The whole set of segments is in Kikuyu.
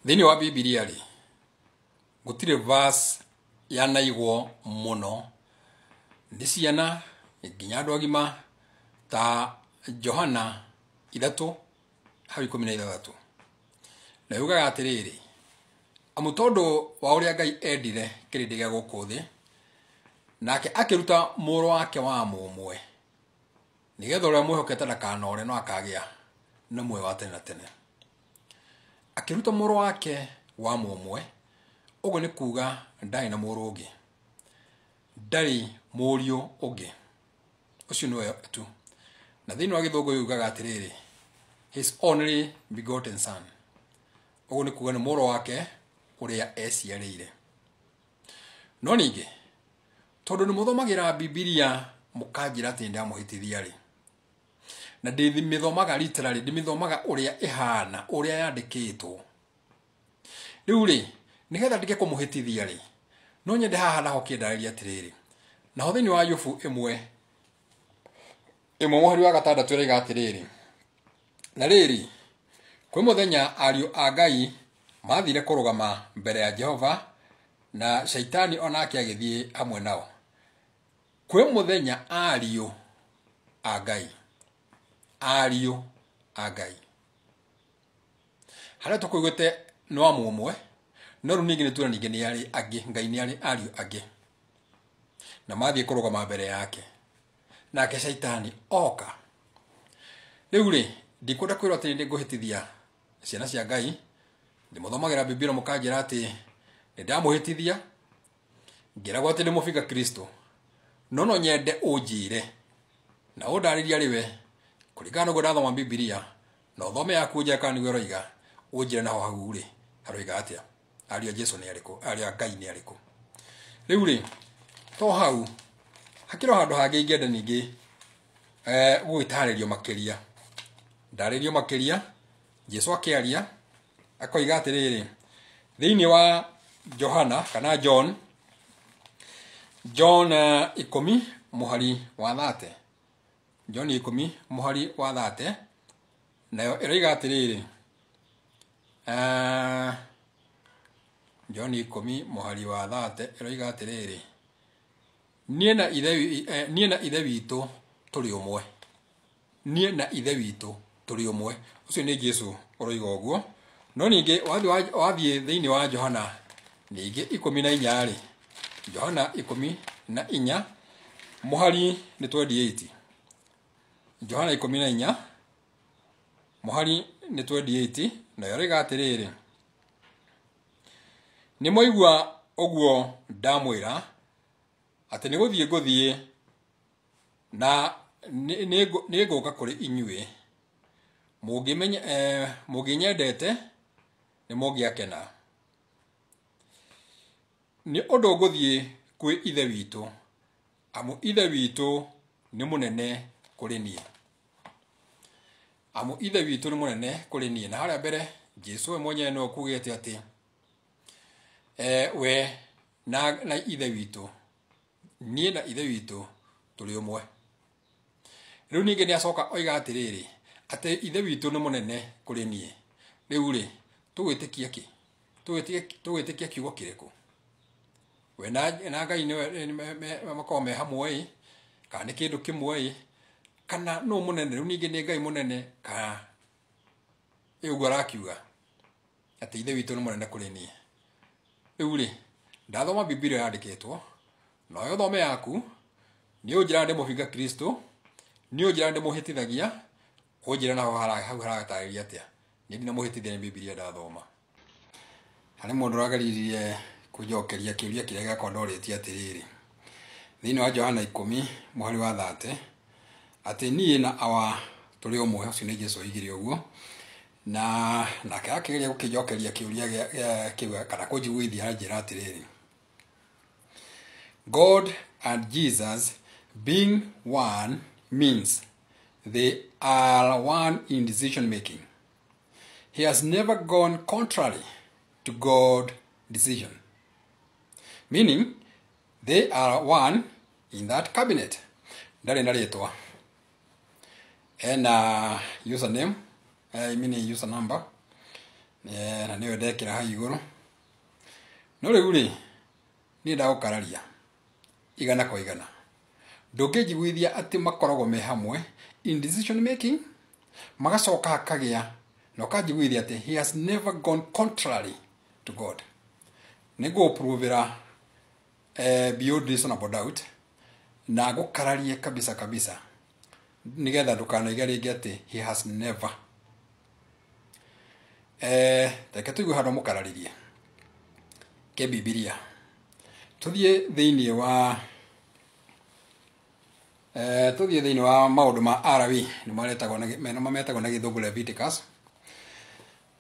Thĩinĩ wa Bibilia rĩ, gũtirĩ verse yanaigwo mũno nĩ ciana nginya andũ agima ta Johana 3:16. Na yugaga atĩrĩrĩ, amu tondũ wa ũrĩa Ngai endire kĩrĩndĩ gĩa gũkũ thĩ, nake akĩruta mũrũ wake wa mũmwe, nĩgetha ũrĩa mwĩhokete ndakanore no akagĩa na muoyo wa tene na tene. Akĩruta mũrũ wake wa mũmwe, ũguo nĩ kuga ndarĩ na mũrũ ũngĩ, ndarĩ mũriũ ũngĩ, ũcio nĩwe tu. Na thĩinĩ wa gĩthũngũ yugaga atĩrĩrĩ, his only begotten son, ũguo nĩ kuga nĩ mũrũ wake ũrĩa eciarĩire. No ningĩ tondũ nĩ mũthomagĩra Bibilia mũkanjĩra atĩ ndamũhĩtithia rĩ, na ndĩmĩthomaga literally, ndĩmĩthomaga ũrĩa ĩhana, ũrĩa yandĩkĩtwo. Rĩu rĩ, nĩgetha ndige kũmũhĩtithia rĩ, no nyende haha naho kĩndarĩria atĩrĩrĩ, naho thĩinĩ wa Ayubu 1:6 ĩroiga atĩrĩrĩ, na rĩrĩ, kwĩ mũthenya ariũ a Ngai mathire kũrũgama mbere ya Jehova, na Shaitani onake agĩthiĩ hamwe nao. Kwĩ mũthenya ariũ a Ngai, ariũ a Ngai, harĩa tũkũiguĩte nĩ wa mũmwe, no rĩu ningĩ nĩ tuona ningĩ nĩ arĩ angĩ, Ngai nĩ arĩ ariũ angĩ, na mathiĩ kũrũgama mbere yake, nake Shaitani oka. Rĩu rĩ, ndikwenda kwĩrwo atĩ nĩ ngũhĩtithia ciana cia Ngai, ndĩmũthomagĩra Bibilia mũkanjĩra atĩ nĩ ndamũhĩtithia, ngĩragwo atĩ nĩ mũbinga Kristo, no no nyende ũnjĩre na ũndarĩrie arĩ we kũringana na ũguo ndathoma Bibilia, na ũthome yaku ũnjĩre kana nĩguo ĩroiga, ũnjĩre naho hau rĩ haroiga atĩa, ariũ a Jesu nĩ arĩkũ, ariũ a Ngai nĩ arĩkũ. Rĩu rĩ, to hau hakĩrĩ o handũ hangĩ ingĩenda ningĩ gũgĩtarĩrio makĩria, ndarĩrio makĩria. Jesu akĩaria akoiga atĩrĩrĩ, thĩinĩ wa Johana kana John, John 10:30, John 10:30, nayo ĩroiga atĩrĩrĩ, John 10:30 ĩroiga atĩrĩrĩ, niĩ na ithe witũ tũrĩ ũmwe, niĩ na ithe witũ tũrĩ ũmwe. Ũcio nĩ Jesu ũroiga ũguo. No ningĩ wathiĩ thĩinĩ wa Johana ningĩ 14 rĩ, Johana 14 mũhari nĩ 28, Johana 14 mũhari nĩ 28, nayo ĩroiga atĩrĩrĩ, nĩ mwaigua ũguo ndamwĩra atĩ nĩ gũthiĩ ngũthiĩ na nĩ ngũka kũrĩ inyuĩ, mũngĩnyendete nĩ mũngĩakena, nĩ ũndũ ngũthiĩ kwĩ ithe witũ, amu ithe witũ nĩ mũnene kũrĩ niĩ, amu ithe witũ nĩ mũnene kũrĩ niĩ. Na harĩa mbere Jesu we mwenyewe nĩwe ũkugĩte atĩ we na ithe witũ, niĩ na ithe witũ tũrĩ ũmwe. Rĩu ningĩ nĩ acoka oiga atĩrĩrĩ, atĩ ithe witũ nĩ mũnene kũrĩ niĩ. Rĩu rĩ, tũgwĩtĩkia kĩ? Tũgwĩtĩkia kiugo kĩrĩkũ? We na Ngai nĩwe makoragwo me hamwe ĩ, kana nĩ kĩndũ kĩmwe ĩ, kana nũ mũnene? Rĩu ningĩ nĩ Ngai mũnene kana ĩ ũguo arakiuga atĩ ithe witũ nĩ mũnene kũrĩ niĩ. Rĩu rĩ, ndathoma Bibilia yandĩkĩtwo, nawe ũthome yaku, nĩ ũnjĩra ndĩ mũbinga Kristo, nĩ ũnjĩra ndĩ mũhĩtithagia, ũnjĩre naho hau haratarĩria atĩa. Niĩ ndinamũhĩtithia, nĩ Bibilia ndathoma. Harĩ mũndũ ũrageririe kũnjokeria kĩũria kĩrĩa gĩakwa ndorĩtie atĩrĩrĩ, thĩinĩ wa Johana 10:30, atĩ niĩ na awa tũrĩ ũmwe. Ũcio nĩ Jesu oigire ũguo, na nake akĩgeria gũkĩnjokeria kĩũria kĩu kana kũnjiguithia anjĩra atĩrĩrĩ, God and Jesus being one means they are one in decision making. He has never gone contrary to God's decision, meaning they are one in that cabinet. Ndarĩ na rĩtwa, ena username, I mean user number. Na nĩyo ndekĩra hau igũrũ. No rĩu rĩ, niĩ ndagũkararia igana kwa igana. Ndũngĩnjiguithia atĩ makoragwo me hamwe in decision making, magacoka hakagĩa na ũkanjiguithia atĩ he has never gone contrary to God. Nĩngũgũprovĩra beyond reasonable doubt, na ngũkararie kabisa kabisa nĩgetha ndũkanoige rĩngĩ atĩ he has never. Reke tũigue handũ mũkararirie ke Bibilia. Tũthiĩ thĩinĩ wa tũthiĩ thĩinĩ wa maũndũ ma Alawi, nĩ maretagwo na metagwo na gĩthũngũ Leviticus.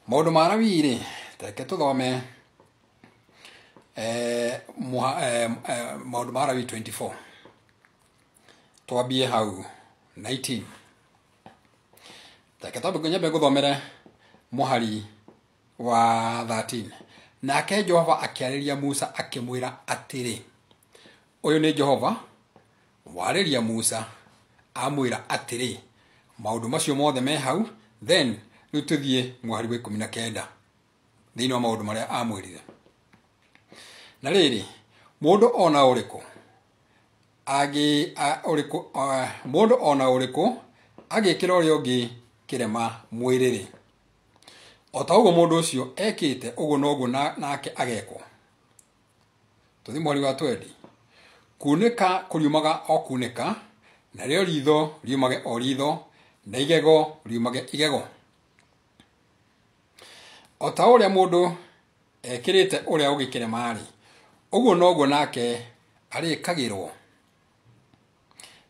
Maũndũ ma Alawi rĩ, reke tũthome maũndũ ma Alawi 24. Twambie hau 19. Reke twambe nyambe ngũthomere mũhari wa 13. Nake Jehova akĩarĩria Musa akĩmwĩra atĩrĩ, ũyũ nĩ Jehova warĩria Musa amwĩra atĩrĩ, maũndũ macio mothe me hau. Then rĩu tũthiĩ mũhari wa 19 thĩinĩ wa maũndũ marĩa amwĩrire. Na rĩrĩ, mũndũ ona ũrĩkũ mũndũ ona ũrĩkũ agĩkĩra ũrĩa ũngĩ kĩrema mwĩrĩ-rĩ, o ta ũguo mũndũ ũcio ekĩte ũguo noguo nake agekwo. Tũthiĩ mũhari wa 20. Kunĩka kũriumaga o kunĩka, narĩo ritho riumage o ritho, na igego riumage igego. O ta ũrĩa mũndũ ekĩrĩte ũrĩa ũngĩ kĩrema-rĩ, ũguo noguo nake arĩkagĩrwo.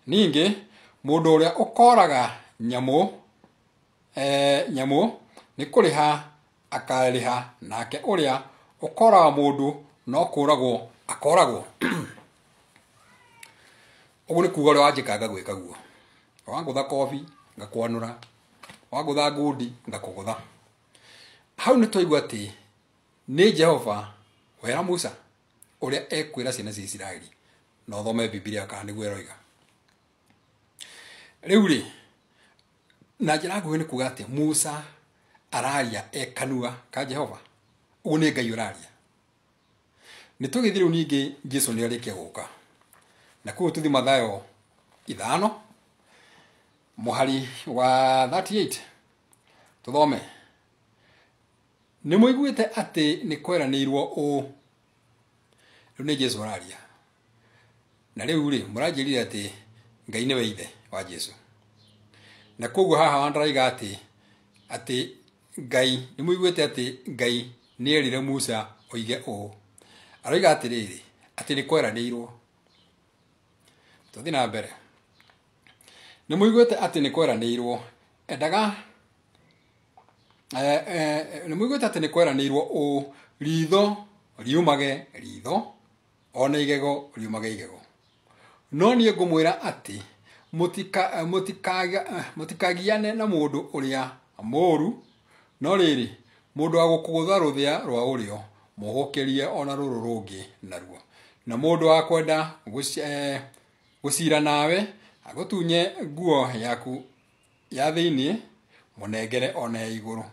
Ningĩ mũndũ ũrĩa ũkoraga nyamũ nĩ kũrĩha akarĩha, nake ũrĩa ũkoraga mũndũ no kũragwo akoragwo. Ũguo nĩ kuga ũrĩa wanjĩka ngagwĩka guo. Wangũtha kobi ngakwanũra, wangũtha ngundi ngakũgũtha. Hau nĩ twaigua atĩ nĩ Jehova wera Musa ũrĩa ekwĩra ciana cia Isiraeli, na ũthome Bibilia kana nĩguo ĩroiga. Rĩu rĩ, na njĩra nguhĩ nĩ kuga atĩ Musa araria e kanua ka Jehova. Ũguo nĩ Ngai ũraria. Nĩ tũgĩthiĩ rĩu ningĩ Jesu nĩ arĩkia gũka. Na kũu tũthiĩ Mathayo 5 mũhari wa 38 tũthome. Nĩ mũiguĩte atĩ nĩ kweranĩirwo ũũ. Rĩu nĩ Jesu araria. Na rĩu rĩ, mũranjĩrire atĩ Ngai nĩwe ithe wa Jesu. Na koguo haha ndĩraiga atĩ Ngai, nĩ mũiguĩte atĩ Ngai nĩ erire Musa oige ũũ. Aroiga atĩrĩrĩ, atĩ nĩ kweranĩirwo. Tũthiĩ na mbere. Nĩ mũiguĩte atĩ nĩ kweranĩirwo. Endaga nĩ mũiguĩte atĩ nĩ kweranĩirwo ũũ, ritho riumage ritho, ona igego riumage igego. No niĩ ngũmwĩra atĩ mũtikagiane na mũndũ ũrĩa mũũru, no rĩrĩ, mũndũ wa gũkũgũtha rũthĩa rwa ũrĩo mũhũkĩrie ona rũrũ rũngĩ naruo. Na mũndũ wa kwenda gũcira nawe agũtunye nguo yaku ya thĩinĩ, mũnengere ona ya igũrũ.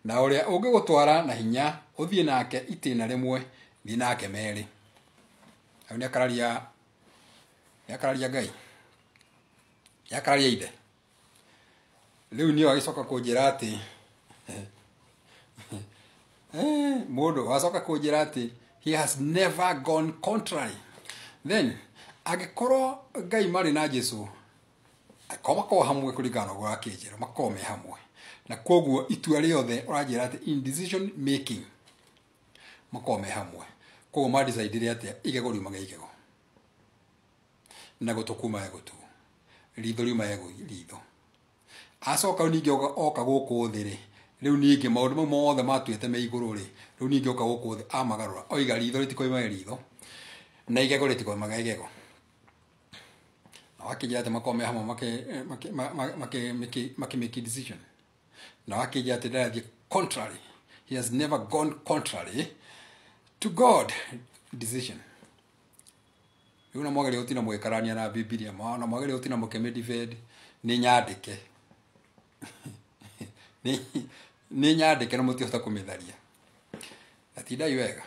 Na ũrĩa ũngĩgũtwara na hinya ũthiĩ nake itĩna rĩmwe, thiĩ nake merĩ. Hau nĩ akararia Ngai, nĩ akararia ithe. Rĩu niĩ agĩcoka kũnjĩra atĩ mũndũ wacoka kũnjĩra atĩ he has never gone contrary. Then angĩkorwo Ngai marĩ na Jesu, akorwo makorwo hamwe kũringana na ũguo akĩnjĩra, makorwo me hamwe. Na koguo itua rĩothe ũranjĩra atĩ in decision making makorwo me hamwe. Koguo ma decide atĩa igego riumage igego, na gũtũ kumage gũtũ, ritho riumage ritho. Acoka ningĩ oka gũkũ thĩ rĩ, rĩu ningĩ maũndũ mau mothe matuĩte me igũrũ rĩ, rĩu ningĩ oka gũkũ thĩ amagarũra, oiga ritho rĩtikoimage ritho na igego rĩtikoimage igego. Na wakĩnjĩra atĩ makorwo me hamwe makĩ make decision. Na wakĩnjĩra atĩ ndarathiĩ contrary. He has never gone contrary to God decision. Rĩu na mwageria gũtinda mũgĩkarania na Bibilia, na mwageria gũtinda mũkĩmĩ defend, nĩ nyandĩke. Nĩ nyandĩke na mũtingĩhota kũmĩtharia. Na tindai wega.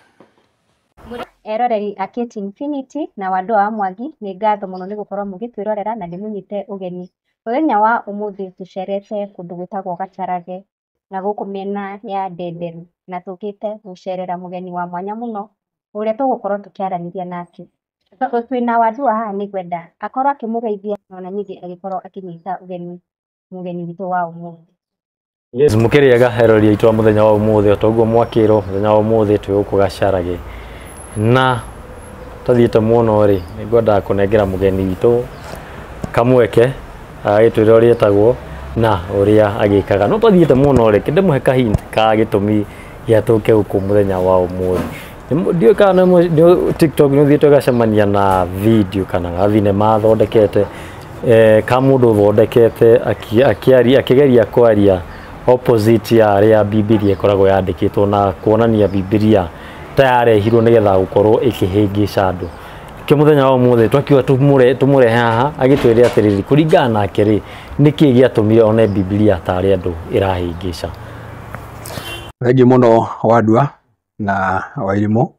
Eroreri a Kate Infinity na Wandũa wa Mwangi, nĩ ngatho mũno nĩ gũkorwo mũgĩtwĩrorera na ndĩmũnyite ũgeni. Mũthenya wa ũmũthĩ tũcerete kũndũ gwĩtagwo Gacharage na gũkũ mĩena ya Ndenderu, na tũkĩte gũcerera mũgeni wa mwanya mũno ũrĩa tũgũkorwo tũkĩaranĩria nake. Tondũ twĩna Wandũa haha, nĩ ngwenda akorwo akĩmũgeithia na ona ningĩ agĩkorwo akĩnyita ũgeni mũgeni witũ wa ũmũthĩ. Yes, mũkĩrĩega eroreri aitũ a mũthenya wa ũmũthĩ. O toguo mwakĩrwo, mũthenya wa ũmũthĩ twĩ gũkũ Gacharage na tũthiĩte mũno rĩ, nĩ ngwendaga kũnengera mũgeni witũ kamweke agĩtwĩra ũrĩa etagwo na ũrĩa agĩkaga. No twathiĩte mũno rĩ, ndĩmũhe kahint ka gĩtũmi gĩa tũke gũkũ mũthenya wa ũmũthĩ. Ndiũĩ kana TikTok nĩ ũthiĩte ũgacemania na video kana gathinema thondekete ka mũndũ ũthondekete akĩaria, akĩgeria kwaria opposite ya arĩa Bibilia ĩkoragwo yandĩkĩtwo na kuonania Bibilia ta yarehirwo nĩgetha gũkorwo ĩkĩhĩngĩca andũ. Kĩo mũthenya wa ũmũthĩ twakiuga tũmũrehe haha agĩtwĩre atĩrĩrĩ, kũringana nake rĩ, nĩkĩ gĩatũmire one Bibilia tarĩ andũ ĩrahĩngĩca. Thengiũ mũno Wandua na Wairimũ.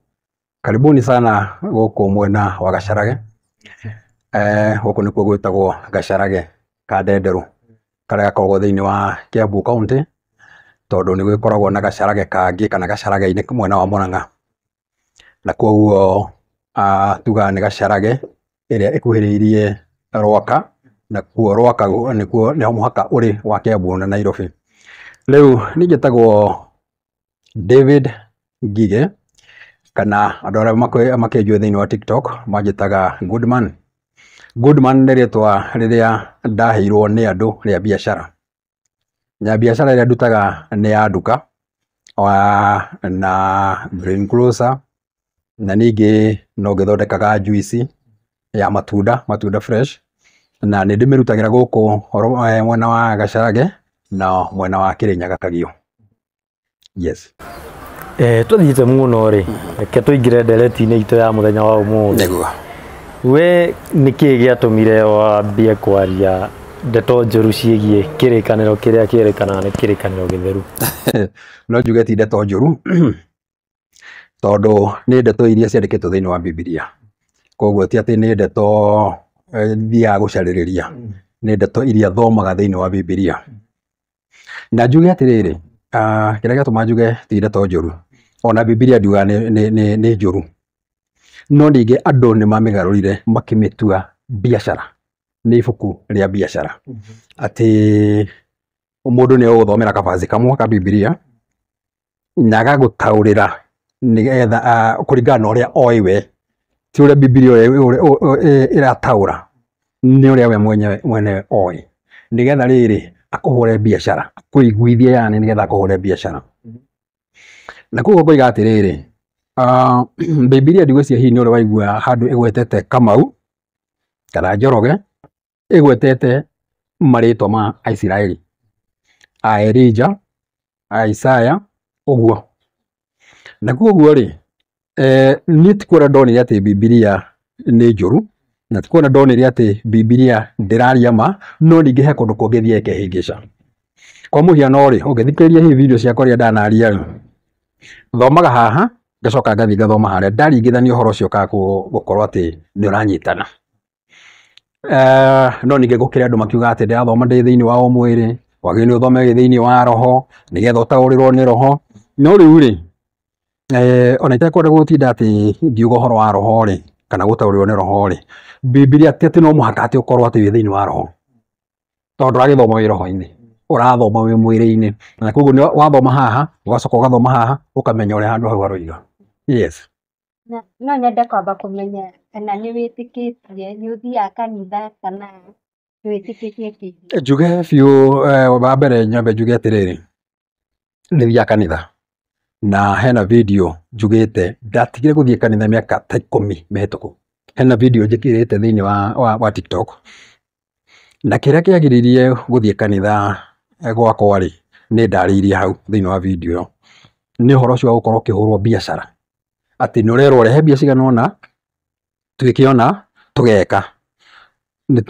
Karibuni sana gũkũ mwena wa Gacharage. Gũkũ nĩkuo gwĩtagwo Gacharage ka Ndenderũ, karĩa gakoragwo thĩinĩ wa Kiambu County, tondũ nĩ gũgĩkoragwo na Gacharage kangĩ kana Gacharage-inĩ mwena wa Murang'a. Na koguo tugaga nĩ Gacharage ĩrĩa ĩkuhĩrĩirie Rwaka, na kuo Rwaka nĩkuo nĩho mũhaka ũrĩ wa Kiambu na Nairobi. Rĩu niĩ njĩtagwo David Ngige, kana andũ arĩa makĩnjũĩ thĩinĩ wa TikTok manjĩtaga Goodman. Goodman nĩ rĩtwa rĩrĩa ndaheirwo nĩ andũ rĩa biacara. Na biacara ĩrĩa ndutaga nĩ ya nduka na green grocer, na ningĩ no ngĩthondekaga juice ya matunda, matunda fresh, na nĩ ndĩmĩrutagĩra gũkũ mwena wa Gacharage na mwena wa Kirinyaga Kagio. Yes. Twathiĩte mũno rĩ, reke tũingĩre ndereti-inĩ itũ ya mũthenya wa ũmũthĩ. Nĩguo. We nĩkĩ gĩatũmire wambie kwaria ndeto njũru ciĩgiĩ kĩrĩkanĩro kĩrĩa kĩrĩkanaga nĩ kĩrĩkanĩro gĩtheru? No njuge ti ndeto njũru, tondũ nĩ ndeto iria ciandĩkĩtwo thĩinĩ wa Bibilia. Koguo ti atĩ nĩ ndeto thiaga gũcarĩrĩria, nĩ ndeto iria thomaga thĩinĩ wa Bibilia. Na njuge atĩrĩrĩ, kĩrĩa gĩatũma njuge ti ndeto njũru, ona Bibilia ndiugaga nĩ njũru, no ningĩ andũ nĩ mamĩgarũrire makĩmĩtua biacara, nĩ ibuku rĩa biacara. Atĩ mũndũ nĩ egũthomera kabaci kamwe ka Bibilia na agagũtaũrĩra nĩgetha kũringana na ũrĩa oĩ we, ti ũrĩa Bibilia ĩrataũra, nĩ ũrĩa we mwenyewe oĩ, nĩgetha rĩrĩ akũhũre biacara, akũiguithie, yani nĩgetha akũhũre biacara. Na koguo ngoiga atĩrĩrĩ, Bibilia ndigwĩciria hihi nĩ ũrĩ waigua handũ ĩgwetete Kamau kana Njoroge, ĩgwetete marĩtwa ma Aisiraeli, a Elijah, a Isaya, ũguo. Na koguo rĩ, niĩ ti kuona ndonire atĩ Bibilia nĩ njũru, na ti kuona ndonire atĩ Bibilia ndĩraria ma, no ningĩ he kũndũ kũngĩ ĩthiaga ĩkehĩngĩca. Kwa mũhiano rĩ, ũngĩthikĩrĩria hihi video ciakwa rĩrĩa ndanaria rĩ, thomaga haha ngacoka ngathiĩ ngathoma harĩa, ndaringithania ũhoro ũcio ũkaga gũkorwo atĩ nĩ ũranyitana. No ningĩ gũkĩrĩ andũ makiuga atĩ ndĩrathoma ndĩ thĩinĩ wa mwĩrĩ, wagĩrĩirwo nĩ ũthome wĩ thĩinĩ wa roho nĩgetha ũtaũrĩrwo nĩ roho. No rĩu rĩ, ona itekwenda gũtinda atĩ ngiuga ũhoro wa roho rĩ, kana gũtaũrĩrwo nĩ roho rĩ, Bibilia ti atĩ no mũhaka atĩ ũkorwo atĩ wĩ thĩinĩ wa roho, tondũ ndũragĩthoma wĩ roho-inĩ, ũrathoma wĩ mwĩrĩ-inĩ. Na koguo nĩ wathoma haha ũgacoka ũgathoma haha, ũkamenya ũrĩa handũ hau haroiga. Yes. Na no nyende kwamba kũmenya kana nĩ wĩtĩkĩtie, nĩ ũthiaga kanitha kana wĩtĩkĩtie kĩ? Njuge biũ, wa mbere nyambe njuge atĩrĩrĩ, nĩ thiaga kanitha na hena video njugĩte ndatigire gũthiĩ kanitha mĩaka ta 10 mĩhĩtũku. Hena video njĩkĩrĩte thĩinĩ wa TikTok. Na kĩrĩa kĩagĩrĩirie gũthiĩ kanitha gwakwa rĩ, nĩ ndarĩirie hau thĩinĩ wa video ĩyo, nĩ ũhoro ũcio wa gũkorwo ũkĩhũrwo biacara, atĩ nĩ ũrerwo rehe mbia cigana ũna, twĩke ũna, tũgeka,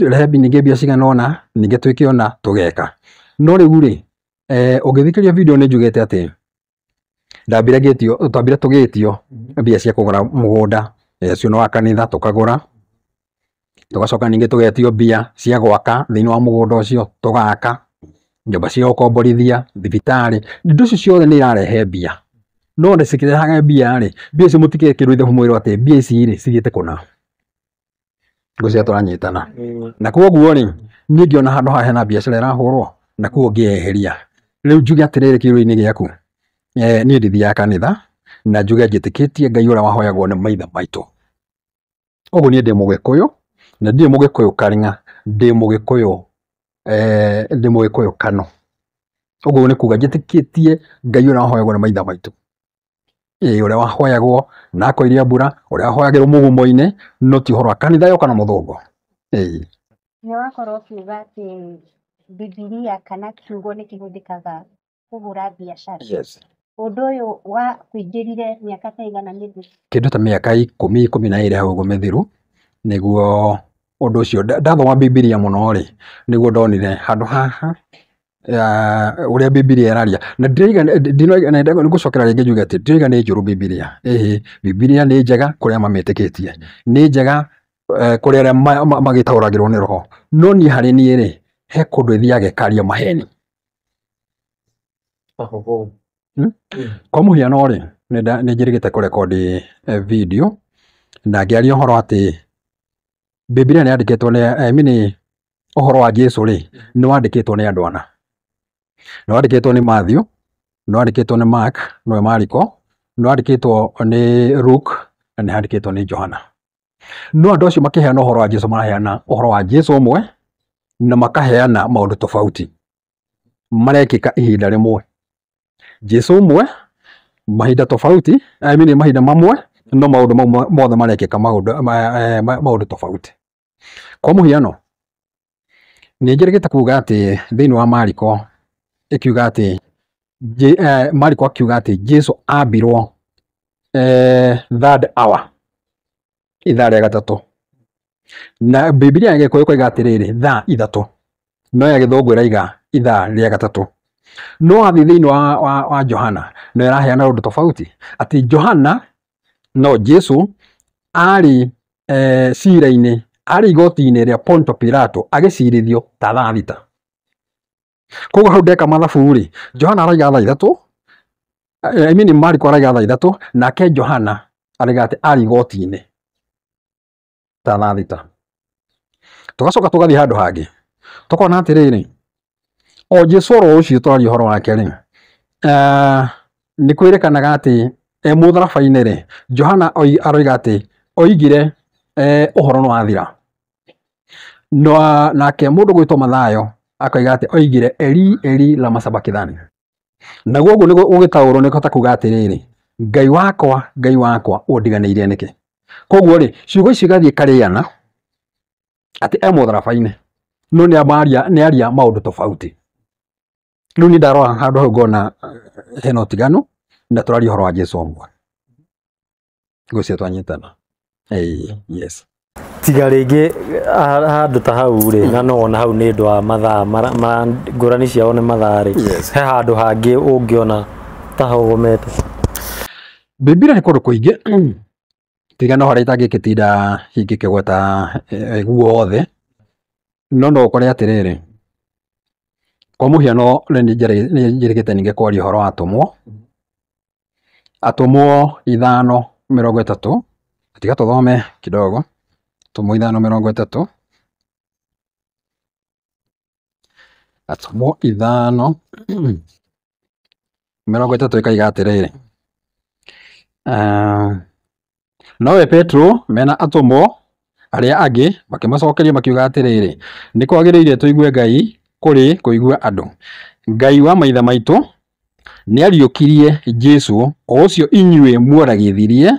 rehe ningĩ mbia cigana ũna, ningĩ twĩke ũna, tũgeka. No rĩu rĩ, Ũngĩthikĩrĩria video nĩ njugĩte atĩ ndambire ngĩtio, twambire tũgĩtio mbia cia kũgũra mũgũnda, ũcio nĩ wa kanitha tũkagũra, tũgacoka ningĩ tũgetio mbia cia gwaka thĩinĩ wa mũgũnda ũcio tũgaka, nyũmba cia gũkomborithia, thibitarĩ, indo icio ciothe nĩ irarehe mbia. No nĩ cikĩrehaga mbia rĩ, mbia icio mũtikekĩrwo ithabu mwĩrwo atĩ mbia ici rĩ cithiĩte kũna. Ngwĩciria tũranyitana. Na koguo rĩ, niĩ ngĩona handũ haha hena biacara ĩrahũrwo, na koguo ngĩyeheria. Rĩu njuge atĩrĩrĩ kĩũria-inĩ gĩaku, niĩ ndithiaga kanitha, na njuge njĩtĩkĩtie Ngai ũrĩa wahoyagwo nĩ maithe maitũ. Ũguo niĩ ndĩ mũgĩkũyũ, na ndirĩ mũgĩkũyũ karing'a, ndĩ mũgĩkũyũ, ndĩ mũgĩkũyũ kano. Ũguo nĩ kuga njĩtĩkĩtie Ngai ũrĩa wahoyagwo nĩ maithe maitũ. Ĩĩ, ũrĩa wahoyagwo na akoiria mbura, ũrĩa wahoyagĩrwo mũgumo-inĩ, no ti ũhoro wa kanitha yoka na mũthũngũ. Ĩĩ. Nĩ wakorwo ũkiuga atĩ Bibilia kana kiugo nĩ kĩhũthĩkaga kũhũra biacara. Yes. Ũndũ ũyũ wa kũingĩrire mĩaka ta igana mĩthiru? Kĩndũ ta mĩaka 10, 12 hau ũguo mĩthiru, nĩguo ũndũ ũcio, ndathoma Bibilia mũno rĩ, nĩguo ndonire handũ haha, ũrĩa Bibilia ĩraria. Na ndĩroiga, nĩ ngũcokera rĩngĩ njuge atĩ ndĩroiga nĩ njũru Bibilia. Ĩhĩ, Bibilia nĩ njega kũrĩ arĩa mamĩtĩkĩtie. Nĩ njega kũrĩ arĩa magĩtaũragĩrwo nĩ roho. No niĩ harĩ niĩ rĩ, he kũndũ ĩthiaga ĩkaria maheni. Kwa mũhiano rĩ, nĩ njĩrĩgĩte kũrekondi video na ngĩaria ũhoro atĩ Bibilia nĩ yandĩkĩtwo nĩ, I mean, ũhoro wa Jesu rĩ, nĩ wandĩkĩtwo nĩ andũ ana. Nĩ wandĩkĩtwo nĩ Matthew, nĩ wandĩkĩtwo nĩ Mark, nĩwe Mariko, nĩ wandĩkĩtwo nĩ Luke, na nĩ handĩkĩtwo nĩ Johana. No andũ acio makĩheana ũhoro wa Jesu maraheana ũhoro wa Jesu ũmwe na makaheana maũndũ tofauti marekĩka ihinda rĩmwe. Jesu ũmwe mahinda tofauti, I mean mahinda mamwe, no maũndũ mau mothe marekĩka maũndũ tofauti. Kwa mũhiano, nĩ njĩrĩgĩte kuga atĩ thĩinĩ wa Mariko ĩkiuga atĩ Mariko akiuga atĩ Jesu ambirwo third hour, ithaa rĩa gatatũ. Na Bibilia ya Gĩkũyũ ĩkoiga atĩrĩrĩ, thaa ithatũ, no ya Gĩthũngũ ĩraiga ithaa rĩa gatatũ. No wathiĩ thĩinĩ wa Johana no ĩraheana ũndũ tofauti, atĩ Johana no Jesu arĩ cira-inĩ, arĩ igoti-inĩ rĩa Ponto Pilato agĩcirithio ta thaa thita. Koguo hau ndeka mathabu rĩ, Johana araiga thaa ithatũ, I mean Mariko araiga thaa ithatũ, nake Johana araiga atĩ arĩ igoti-inĩ ta thaa thita. Tũgacoka tũgathiĩ handũ hangĩ, tũkona atĩrĩrĩ, o Jesu oro ũcio twaria ũhoro wake rĩ, nĩ kwĩrĩkanaga atĩ e mũtharaba-inĩ rĩ, Johana aroiga atĩ oigire ũhoro nĩ wathira. No nake mũndũ gwĩtwo Mathayo akoiga atĩ oigire Eli Eli lama sabakithani. Naguo ũguo nĩguo ũgĩtaũrwo nĩ kũhota kuga atĩrĩrĩ, Ngai wakwa, Ngai wakwa, ũndiganĩirie nĩkĩ? Koguo rĩ, ciugo icio igathiĩ ikarĩana atĩ e mũtharaba-inĩ, no nĩ aria maũndũ tofauti. Rĩu niĩ ndarora handũ hau ngona hena ũtiganu na tũraria ũhoro wa Jesu ũmwe. Ngwĩciria twanyitana. Yes. Tiga rĩngĩ handũ ta hau rĩ, na no wona hau nĩ ũndũ wa mathaa, ngũrani ciao nĩ mathaa rĩ. Yes. He handũ hangĩ ũngĩona ta hogomete. Bibilia nĩ kũndũ kũingĩ, tiga no harĩa itangĩgĩtinda ingĩkĩgweta guothe, no no ũkore atĩrĩrĩ, kwa mũhiano nĩ njĩrĩgĩte ningĩ kwaria ũhoro wa atũmwo. Atũmwo 5:30, tiga tũthome kidogo. Atũmwo 5:30, Atũmwo 5:30 ĩkaiga atĩrĩrĩ, nowe Petro mena atũmwo arĩa angĩ makĩmacokeria makiuga atĩrĩrĩ, nĩ kwagĩrĩire tũigue Ngai kũrĩ kũigua andũ. Ngai wa maithe maitũ nĩariũkirie Jesu, o ũcio inyuĩ muoragithirie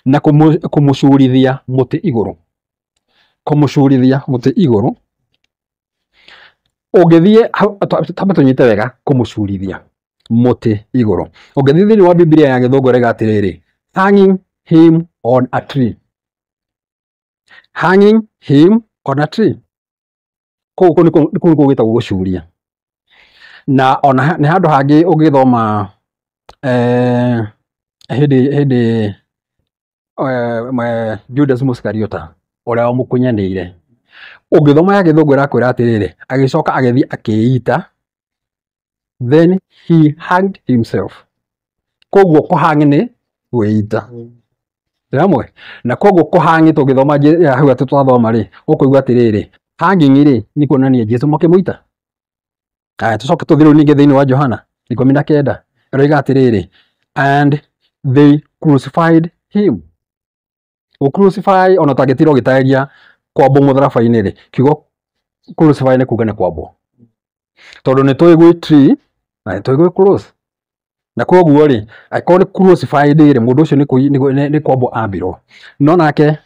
na kũmũcurithia mũtĩ igũrũ. Kũmũcurithia mũtĩ igũrũ. Ũngĩthiĩ hau, tamba tũnyite wega, kũmũcurithia mũtĩ igũrũ. Ũngĩthiĩ thĩinĩ wa Bibilia ya Gĩthũngũ ĩrauga atĩrĩrĩ, hanging him on a tree. Hanging him on a tree. Kũu nĩkuo gwĩtagwo gũcuria. Na ona nĩ handũ hangĩ ũngĩthoma hĩndĩ Judas Mũsikariota ũrĩa wamũkunyanĩire, ũngĩthoma ya gĩthũngũ ĩrakwĩra atĩrĩrĩ, agĩcoka agĩthiĩ akĩĩita, then he hanged himself. Koguo kũhang nĩ kwĩita. Hamwe na koguo kũhang tũngĩthoma hau atĩ twathoma rĩ, ũkũigua atĩrĩrĩ, hanging rĩ nĩ kuonania Jesu makĩmũita. Aya, tũcoke tũthiĩ rĩu ningĩ thĩinĩ wa Johana 19 ĩroiga atĩrĩrĩ, and they crucified him. Gũ-crucify ona ũtangĩtira ũgĩtarĩria kwambwo mũtharaba-inĩ rĩ, kiugo crucify nĩ kuga nĩ kwambwo, tondũ nĩ tũĩ gwĩ tree na nĩ tũĩ gwĩ cross, na koguo rĩ angĩkorwo nĩ crucified rĩ, mũndũ ũcio nĩ kwambwo ambirwo. No nake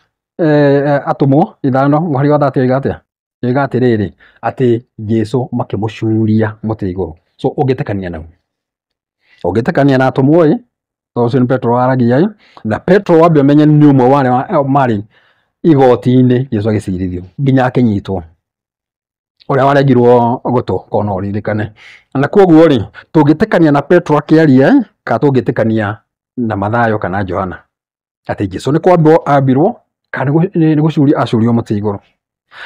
atũmwo 5 mũhari wa 30 oiga atĩa? Oiga atĩrĩrĩ, atĩ Jesu makĩmũcuria mũtĩ igũrũ. So ũngĩtekania nau, ũngĩtekania na atũmwo ĩ, tondũ ũcio nĩ Petro waragia ĩ, na Petro wambe ũmenye nĩ ũmwe wa arĩa marĩ igoti-inĩ Jesu agĩcirithio nginya akĩnyitwo, ũrĩa warengirwo gũtũ korwo no ũririkane. Na koguo rĩ tũngĩtĩkania na Petro akĩaria kana tũngĩtĩkania na Mathayo kana Johana atĩ Jesu nĩ kwambwo ambirwo kana nĩ gũcurio acurio mũtĩ igũrũ.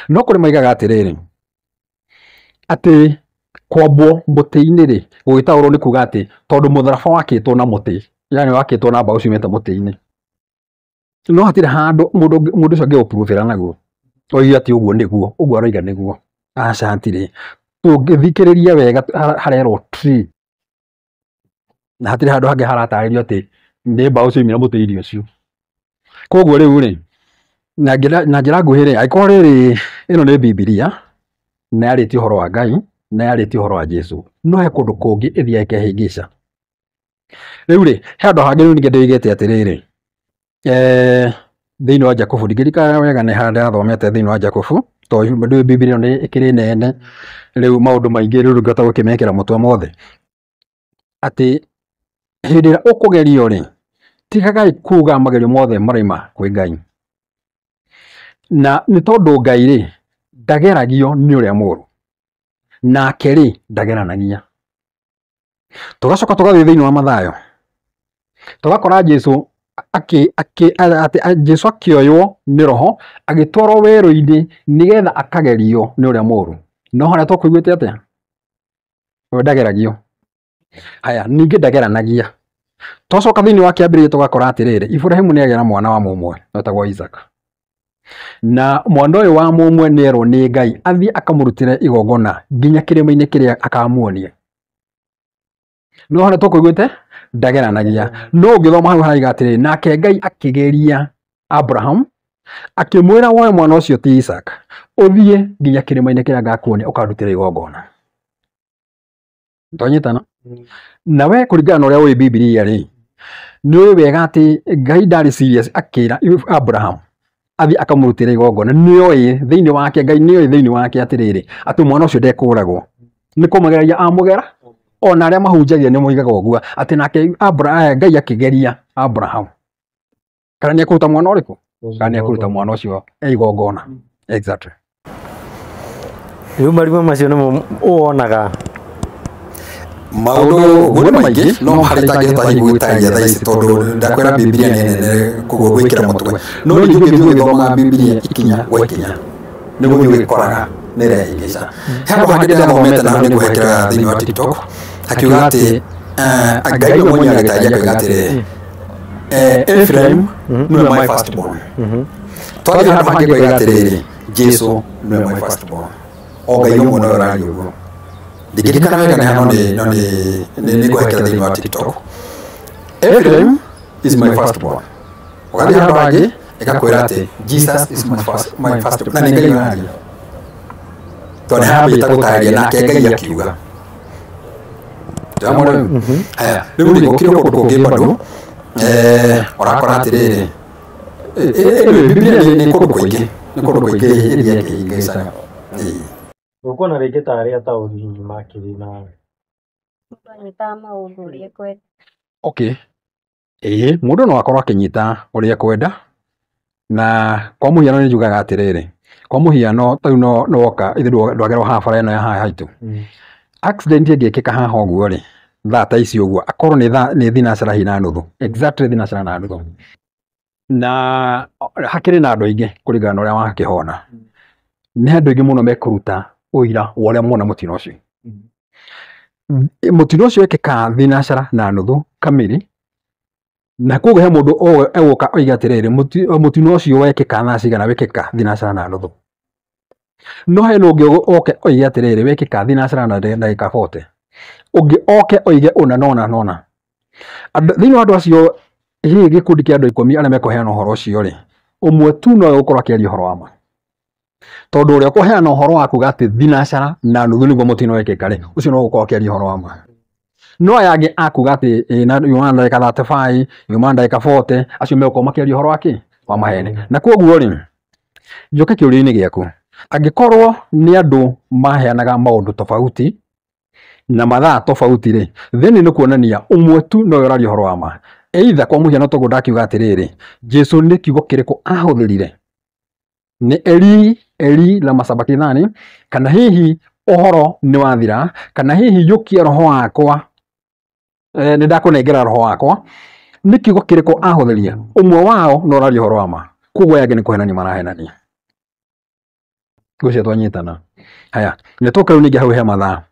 No kũrĩ maigaga atĩrĩrĩ, atĩ kwambwo mũtĩ-inĩ rĩ gũgĩtaũrwo nĩ kuga atĩ tondũ mũtharaba wakĩtwo na mũtĩ, yani wakĩtwo na mbaũ ciumĩte mũtĩ-inĩ, no hatirĩ handũ mũndũ ũcio angĩgũpruvĩra naguo oige atĩ ũguo nĩguo, ũguo aroiga nĩguo. Aca, hatirĩ. Tũngĩthikĩrĩria wega harerwo tree, na hatirĩ handũ hangĩ haratarĩrio atĩ nĩ mbaũ ciaumire mũtĩ-inĩ ũcio. Koguo rĩu rĩ, na njĩra nguhĩ rĩ, angĩkorwo rĩrĩ ĩno nĩ Bibilia na yarĩtie ũhoro wa Ngai na yarĩtie ũhoro wa Jesu, no he kũndũ kũngĩ ĩthiaga ĩkehĩngĩca. Rĩu rĩ, he handũ hangĩ rĩu ningĩ ndĩigĩte atĩrĩrĩ, thĩinĩ wa Jakubu, ndingĩririkana wega nĩ harĩa ndĩrathomete thĩinĩ wa Jakubu, tondũ Bibilia ĩno nĩ ĩkĩrĩ nene, rĩu maũndũ maingĩ rĩu ndũngĩhota gũkĩmekĩra mũtwe mothe, atĩ hĩndĩ ĩrĩa ũkũgerio rĩ, tigagai kuga magerio mothe maraima kwĩ Ngai. Na nĩ tondũ Ngai rĩ ndageragio nĩ ũrĩa mũũru, nake rĩ ndageranagia. Tũgacoka tũgathiĩ thĩinĩ wa Mathayo, tũgakora Jesu Jesu akĩoywo nĩ roho agĩtwarwo werũ-inĩ nĩgetha akagerio nĩ ũrĩa mũũru. No harĩa tũkũiguĩte atĩa? We ndageragio. Haya, ningĩ ndageranagia. Twacoka thĩinĩ wa kĩambĩrĩria tũgakora atĩrĩrĩ, Iburahĩmu nĩ agĩa na mwana wa mũmwe wetagwo Isaka. Na mwana ũyũ wa mũmwe nĩ erwo nĩ Ngai athiĩ akamũrutĩre igongona nginya kĩrĩma-inĩ kĩrĩa akamuonia. No harĩa tũkũiguĩte ndageranagia. No ũngĩthoma hau haraiga atĩrĩrĩ, nake Ngai akĩgeria Abraham akĩmwĩra woe mwana ũcio ti Isaka ũthiĩ nginya kĩrĩma-inĩ kĩrĩa ngakuonia ũkandutĩra igongona. Twanyitana? Na we kũringana na ũrĩa ũĩ Bibilia rĩ, nĩ ũĩ wega atĩ Ngai ndarĩ serious akĩra Abraham athiĩ akamũrutĩra igongona. Nĩ oĩ thĩinĩ wake, Ngai nĩ oĩ thĩinĩ wake atĩrĩrĩ, atĩ mwana ũcio ndekũragwo. Nĩ kũmũgeragia amũgera, ona arĩa mahunjagia nĩ moigaga ũguo atĩ nake Ngai akĩgeria Abraham kana nĩ ekũruta mwana ũrĩkũ, kana nĩ ekũruta mwana ũcio e igongona. Exactly. Rĩu marima macio nĩmo wonaga maũndũ nguona maingĩ, no harĩa itangĩhota hihi gwĩtarĩria thaa ici tondũ ndakwĩra Bibilia nĩ nene koguo gwĩkĩra mũtwe. No ningĩ ũngĩthiĩ ũgĩthomaga Bibilia ikinya gwa ikinya nĩ gũthiĩ ũgĩkoraga nĩ ĩrehĩngĩca. He handũ hangĩ ndĩrathomete na hau nĩ ngũhekera thĩinĩ wa TikTok, hakiuga atĩ Ngai we mwenyewe agĩtarĩria akauga atĩrĩrĩ, Ephraim nĩwe my first born. Twathiĩ handũ hangĩ koiga atĩrĩrĩ, Jesu nĩwe my first born. O Ngai ũmwe nowe ũraria ũguo. Ndingĩririkana wega nĩ ha, no nĩ ngũhekera thĩinĩ wa TikTok. Ephraim is my first born. Ũgathiĩ handũ hangĩ ĩgakwĩra atĩ Jesus is my first born. Na nĩ Ngai ũraria. Tondũ nĩ hambĩte gũtarĩria nake Ngai akiuga. Ndĩramwona rĩu? Haya, rĩu rĩ gũkĩrĩ kũndũ kũngĩ bado ũrakora atĩrĩrĩ, Bibilia nĩ kũndũ kũingĩ, nĩ kũndũ kũingĩ ĩthiaga ĩkĩhĩngĩcaga. Ũkuona rĩngĩ ta arĩa ataũri hihi makĩrĩ na Mũndũ anyitaga maũndũ ũrĩa ekwenda. Okay. Ĩĩ, mũndũ no akorwo akĩnyita ũrĩa ekwenda, na kwa mũhiano nĩ njugaga atĩrĩrĩ, kwa mũhiano ta rĩu no woka ithuĩ ndwagerwo haha bara ĩno ya haha haitũ. Accident ĩngĩkĩka haha ũguo rĩ, thaa ta ici ũguo, akorwo nĩ thaa nĩ thinacara hihi na nuthu, exactly thinacara na nuthu, na hakĩrĩ na andũ aingĩ kũringana na ũrĩa wakĩhona, nĩ andũ aingĩ mũno mekũruta ũira wa ũrĩa mona mũtino ũcio. Mũtino ũcio wekĩka thinacara na nuthu kamiri, na koguo he mũndũ egũka oige atĩrĩrĩ, mũtino ũcio wekĩka thaa cigana, wekĩka thinacara na nuthu. No hena ũngĩ oke oige atĩrĩrĩ, wekĩka thinacara na ndagĩka 40. Ũngĩ oke oige ũna nona nona. Thĩinĩ wa andũ acio, hihi gĩkundi kĩa andũ 10 arĩa mekũheana ũhoro ũcio rĩ, ũmwe tu nowe ũgũkorwo akĩaria ũhoro wa ma. Tondũ ũrĩa ũkũheana ũhoro wa kuga atĩ thinacara na nuthu nĩguo mũtino wekĩka rĩ, ũcio no ũgũkorwo akĩaria ũhoro wa ma. No aya angĩ akuga atĩ yuma na ndagĩka 35, yuma na ndagĩka 40, acio megũkorwo makĩaria ũhoro wa kĩ? Wa maheni. Na koguo rĩ, njoke kĩũria-inĩ gĩaku, angĩkorwo nĩ andũ maheanaga maũndũ tofauti na mathaa tofauti rĩ, then nĩ kuonania ũmwe tu nowe ũraria ũhoro wa ma. Either kwa mũhiano toguo ndakiuga atĩrĩrĩ, Jesu nĩ kiugo kĩrĩkũ ahũthĩrire? Nĩ Eli Eli lama sabakithani, kana hihi ũhoro nĩ wathira, kana hihi yũkia roho wakwa, nĩ ndakũnengera roho wakwa, nĩ kiugo kĩrĩkũ ahũthĩrire? Ũmwe wao no ũraria ũhoro wa ma, koguo aya angĩ nĩ kũhenania marahenania. Ngwĩciria twanyitana. Haya, nĩ tũke rĩu ningĩ hau he mathaa.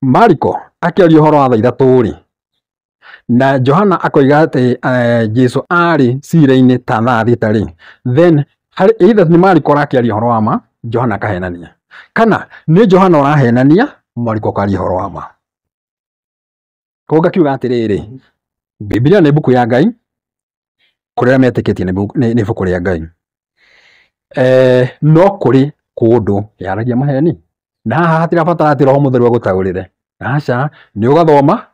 Mariko akĩaria ũhoro wa thaa 3 rĩ, na Johana akoiga atĩ Jesu arĩ cira-inĩ ta thaa 6 rĩ, then harĩ either nĩ Mariko ũrakĩaria ũhoro wa ma, Johana akahenania, kana nĩ Johana ũrahenania, Mariko akaria ũhoro wa ma. Koguo ngakiuga atĩrĩrĩ, Biblia nĩ ibuku ya Ngai, kũrĩ arĩa metĩkĩtie nĩ ibuku rĩa Ngai. No kũrĩ kũndũ yaragia maheni, na haha hatirabatara atĩ Roho Mũtheru agũtaũrĩre. Aca, nĩ ũgathoma,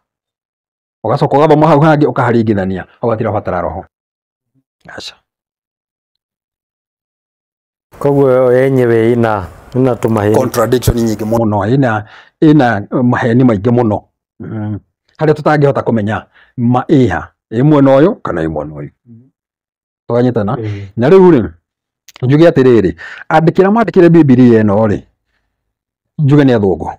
ũgacoka ũgathoma hau hangĩ ũkaharingithania, hau hatirabatara Roho. Aca. Koguo ĩyo yenyewe ina tũmaheni. Contradiction nyingĩ mũno, ina maheni maingĩ mũno. Harĩa tũtangĩhota kũmenya ma ĩha, ĩ mwena ũyũ kana ĩ mwena ũyũ. Tũkanyitana? Na rĩu rĩ, njuge atĩrĩrĩ, andĩkĩra mandĩkĩre Bibilia ĩno rĩ, njuge nĩ athũngũ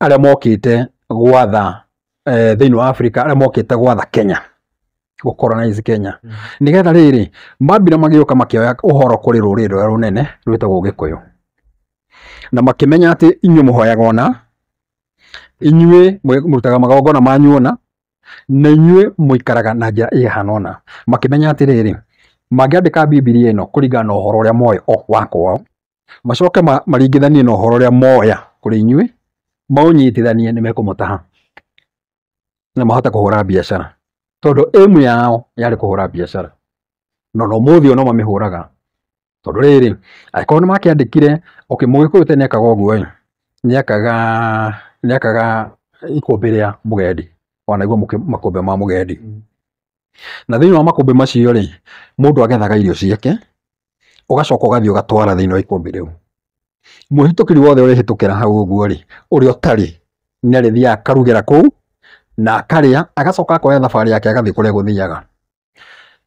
arĩa mokĩte gwatha thĩinĩ wa Afrika, arĩa mokĩte gwatha Kenya, gũcolonize Kenya. Nĩgetha rĩrĩ, mambire magĩũka makĩoya ũhoro kũrĩ rũrĩrĩ rũrĩa rũnene rwĩtagwo Gĩkũyũ. Na makĩmenya atĩ inyuĩ mũhoyaga ũna, inyuĩ mũrutaga magongona manyu ũna, na inyuĩ mũikaraga na njĩra ĩhana ũna. Makĩmenya atĩrĩrĩ, mangĩandĩka Bibilia ĩno kũringana na ũhoro ũrĩa moĩ o wa kwao, macoke maringithanie na ũhoro ũrĩa moya kũrĩ inyuĩ, maũnyitithanie nĩ mekũmũtaha na mahote kũhũra biacara, tondũ aim yao yarĩ kũhũra biacara. No no ũmũthĩ ũyũ no mamĩhũraga, tondũ rĩrĩ, angĩkorwo nĩ makĩandĩkire, okay, Mũgĩkũyũ tene ekaga ũguo ĩ, nĩakaga ikũmbĩ rĩa mũgendi, wanaigua makũmbĩ ma mũgendi. Na thĩinĩ wa makũmbĩ macio rĩ, mũndũ agethaga irio ciake, ũgacoka ũgathiĩ ũgatwara thĩinĩ wa ikũmbĩ rĩu. Mũhĩtũkĩri wothe ũrĩhĩtũkĩra hau ũguo rĩ, ũrĩa ũtarĩ, nĩ arĩthiaga akarugĩra kũu, na akarĩa, agacoka akoya thabarĩ yake agathiĩ kũrĩa gũthiaga.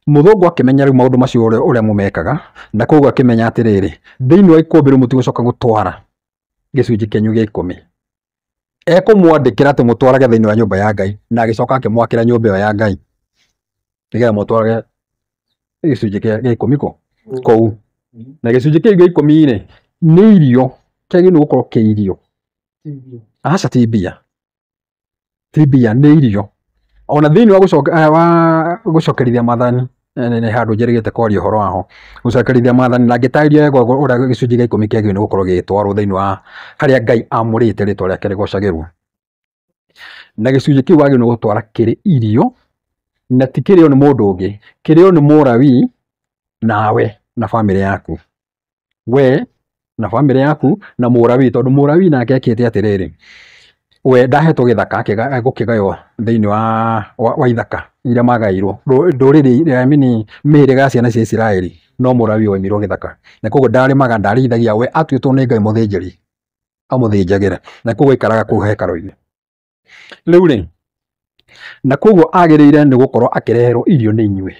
Mũthũngũ akĩmenya rĩu maũndũ macio ũrĩa mũmekaga, na koguo akĩmenya atĩrĩrĩ, thĩinĩ wa ikũmbĩ rĩu mũtigũcoka gũtwara gĩcunjĩ kĩanyu gĩa 10. Ekũmwandĩkĩra atĩ mũtwarage thĩinĩ wa nyũmba ya Ngai, na agĩcoka akĩmwakĩra nyũmba ĩyo ya Ngai, nĩgetha mũtwarage gĩcunjĩ gĩa 10 kũu. Na gĩcunjĩ kĩu gĩa 10 rĩ, nĩ irio, kĩagĩrĩirwo gũkorwo kĩ irio. Aca, ti mbia. Ti mbia, nĩ irio. Ona thĩinĩ wa gũcokerithia maathani, nĩ handũ njĩrĩgĩte kwaria ũhoro waho. Gũcokerithia maathani, na ngĩtarĩria wega ũrĩa gĩcunjĩ gĩa 10 kĩagĩrĩirwo nĩ gũkorwo gĩgĩtwarwo thĩinĩ wa harĩa Ngai amũrĩte rĩtwa rĩake rĩgocagĩrwo. Na gĩcunjĩ kĩu wagĩrĩirwo nĩ gũtwara kĩrĩ irio, na ti kĩrĩo nĩ mũndũ ũngĩ, kĩrĩo nĩ Mũlawi nawe na bamĩrĩ yaku. We na bamĩrĩ yaku na Mũlawi, tondũ Mũlawi nake ekĩte atĩrĩrĩ, we ndahetwo gĩthaka gũkĩgaywo thĩinĩ wa ithaka iria magaĩirwo ndũrĩrĩ, I mean, mĩhĩrĩga ya ciana cia Isiraeli, no Mũlawi waimirwo gĩthaka. Na koguo ndarĩmaga, ndarĩithagia, we atuĩtwo nĩ Ngai mũthĩnjĩri, amũthĩnjagĩre, na koguo aikaraga kũu hekarũ-inĩ. Rĩu rĩ, na koguo agĩrĩire nĩ gũkorwo akĩreherwo irio nĩ inyuĩ,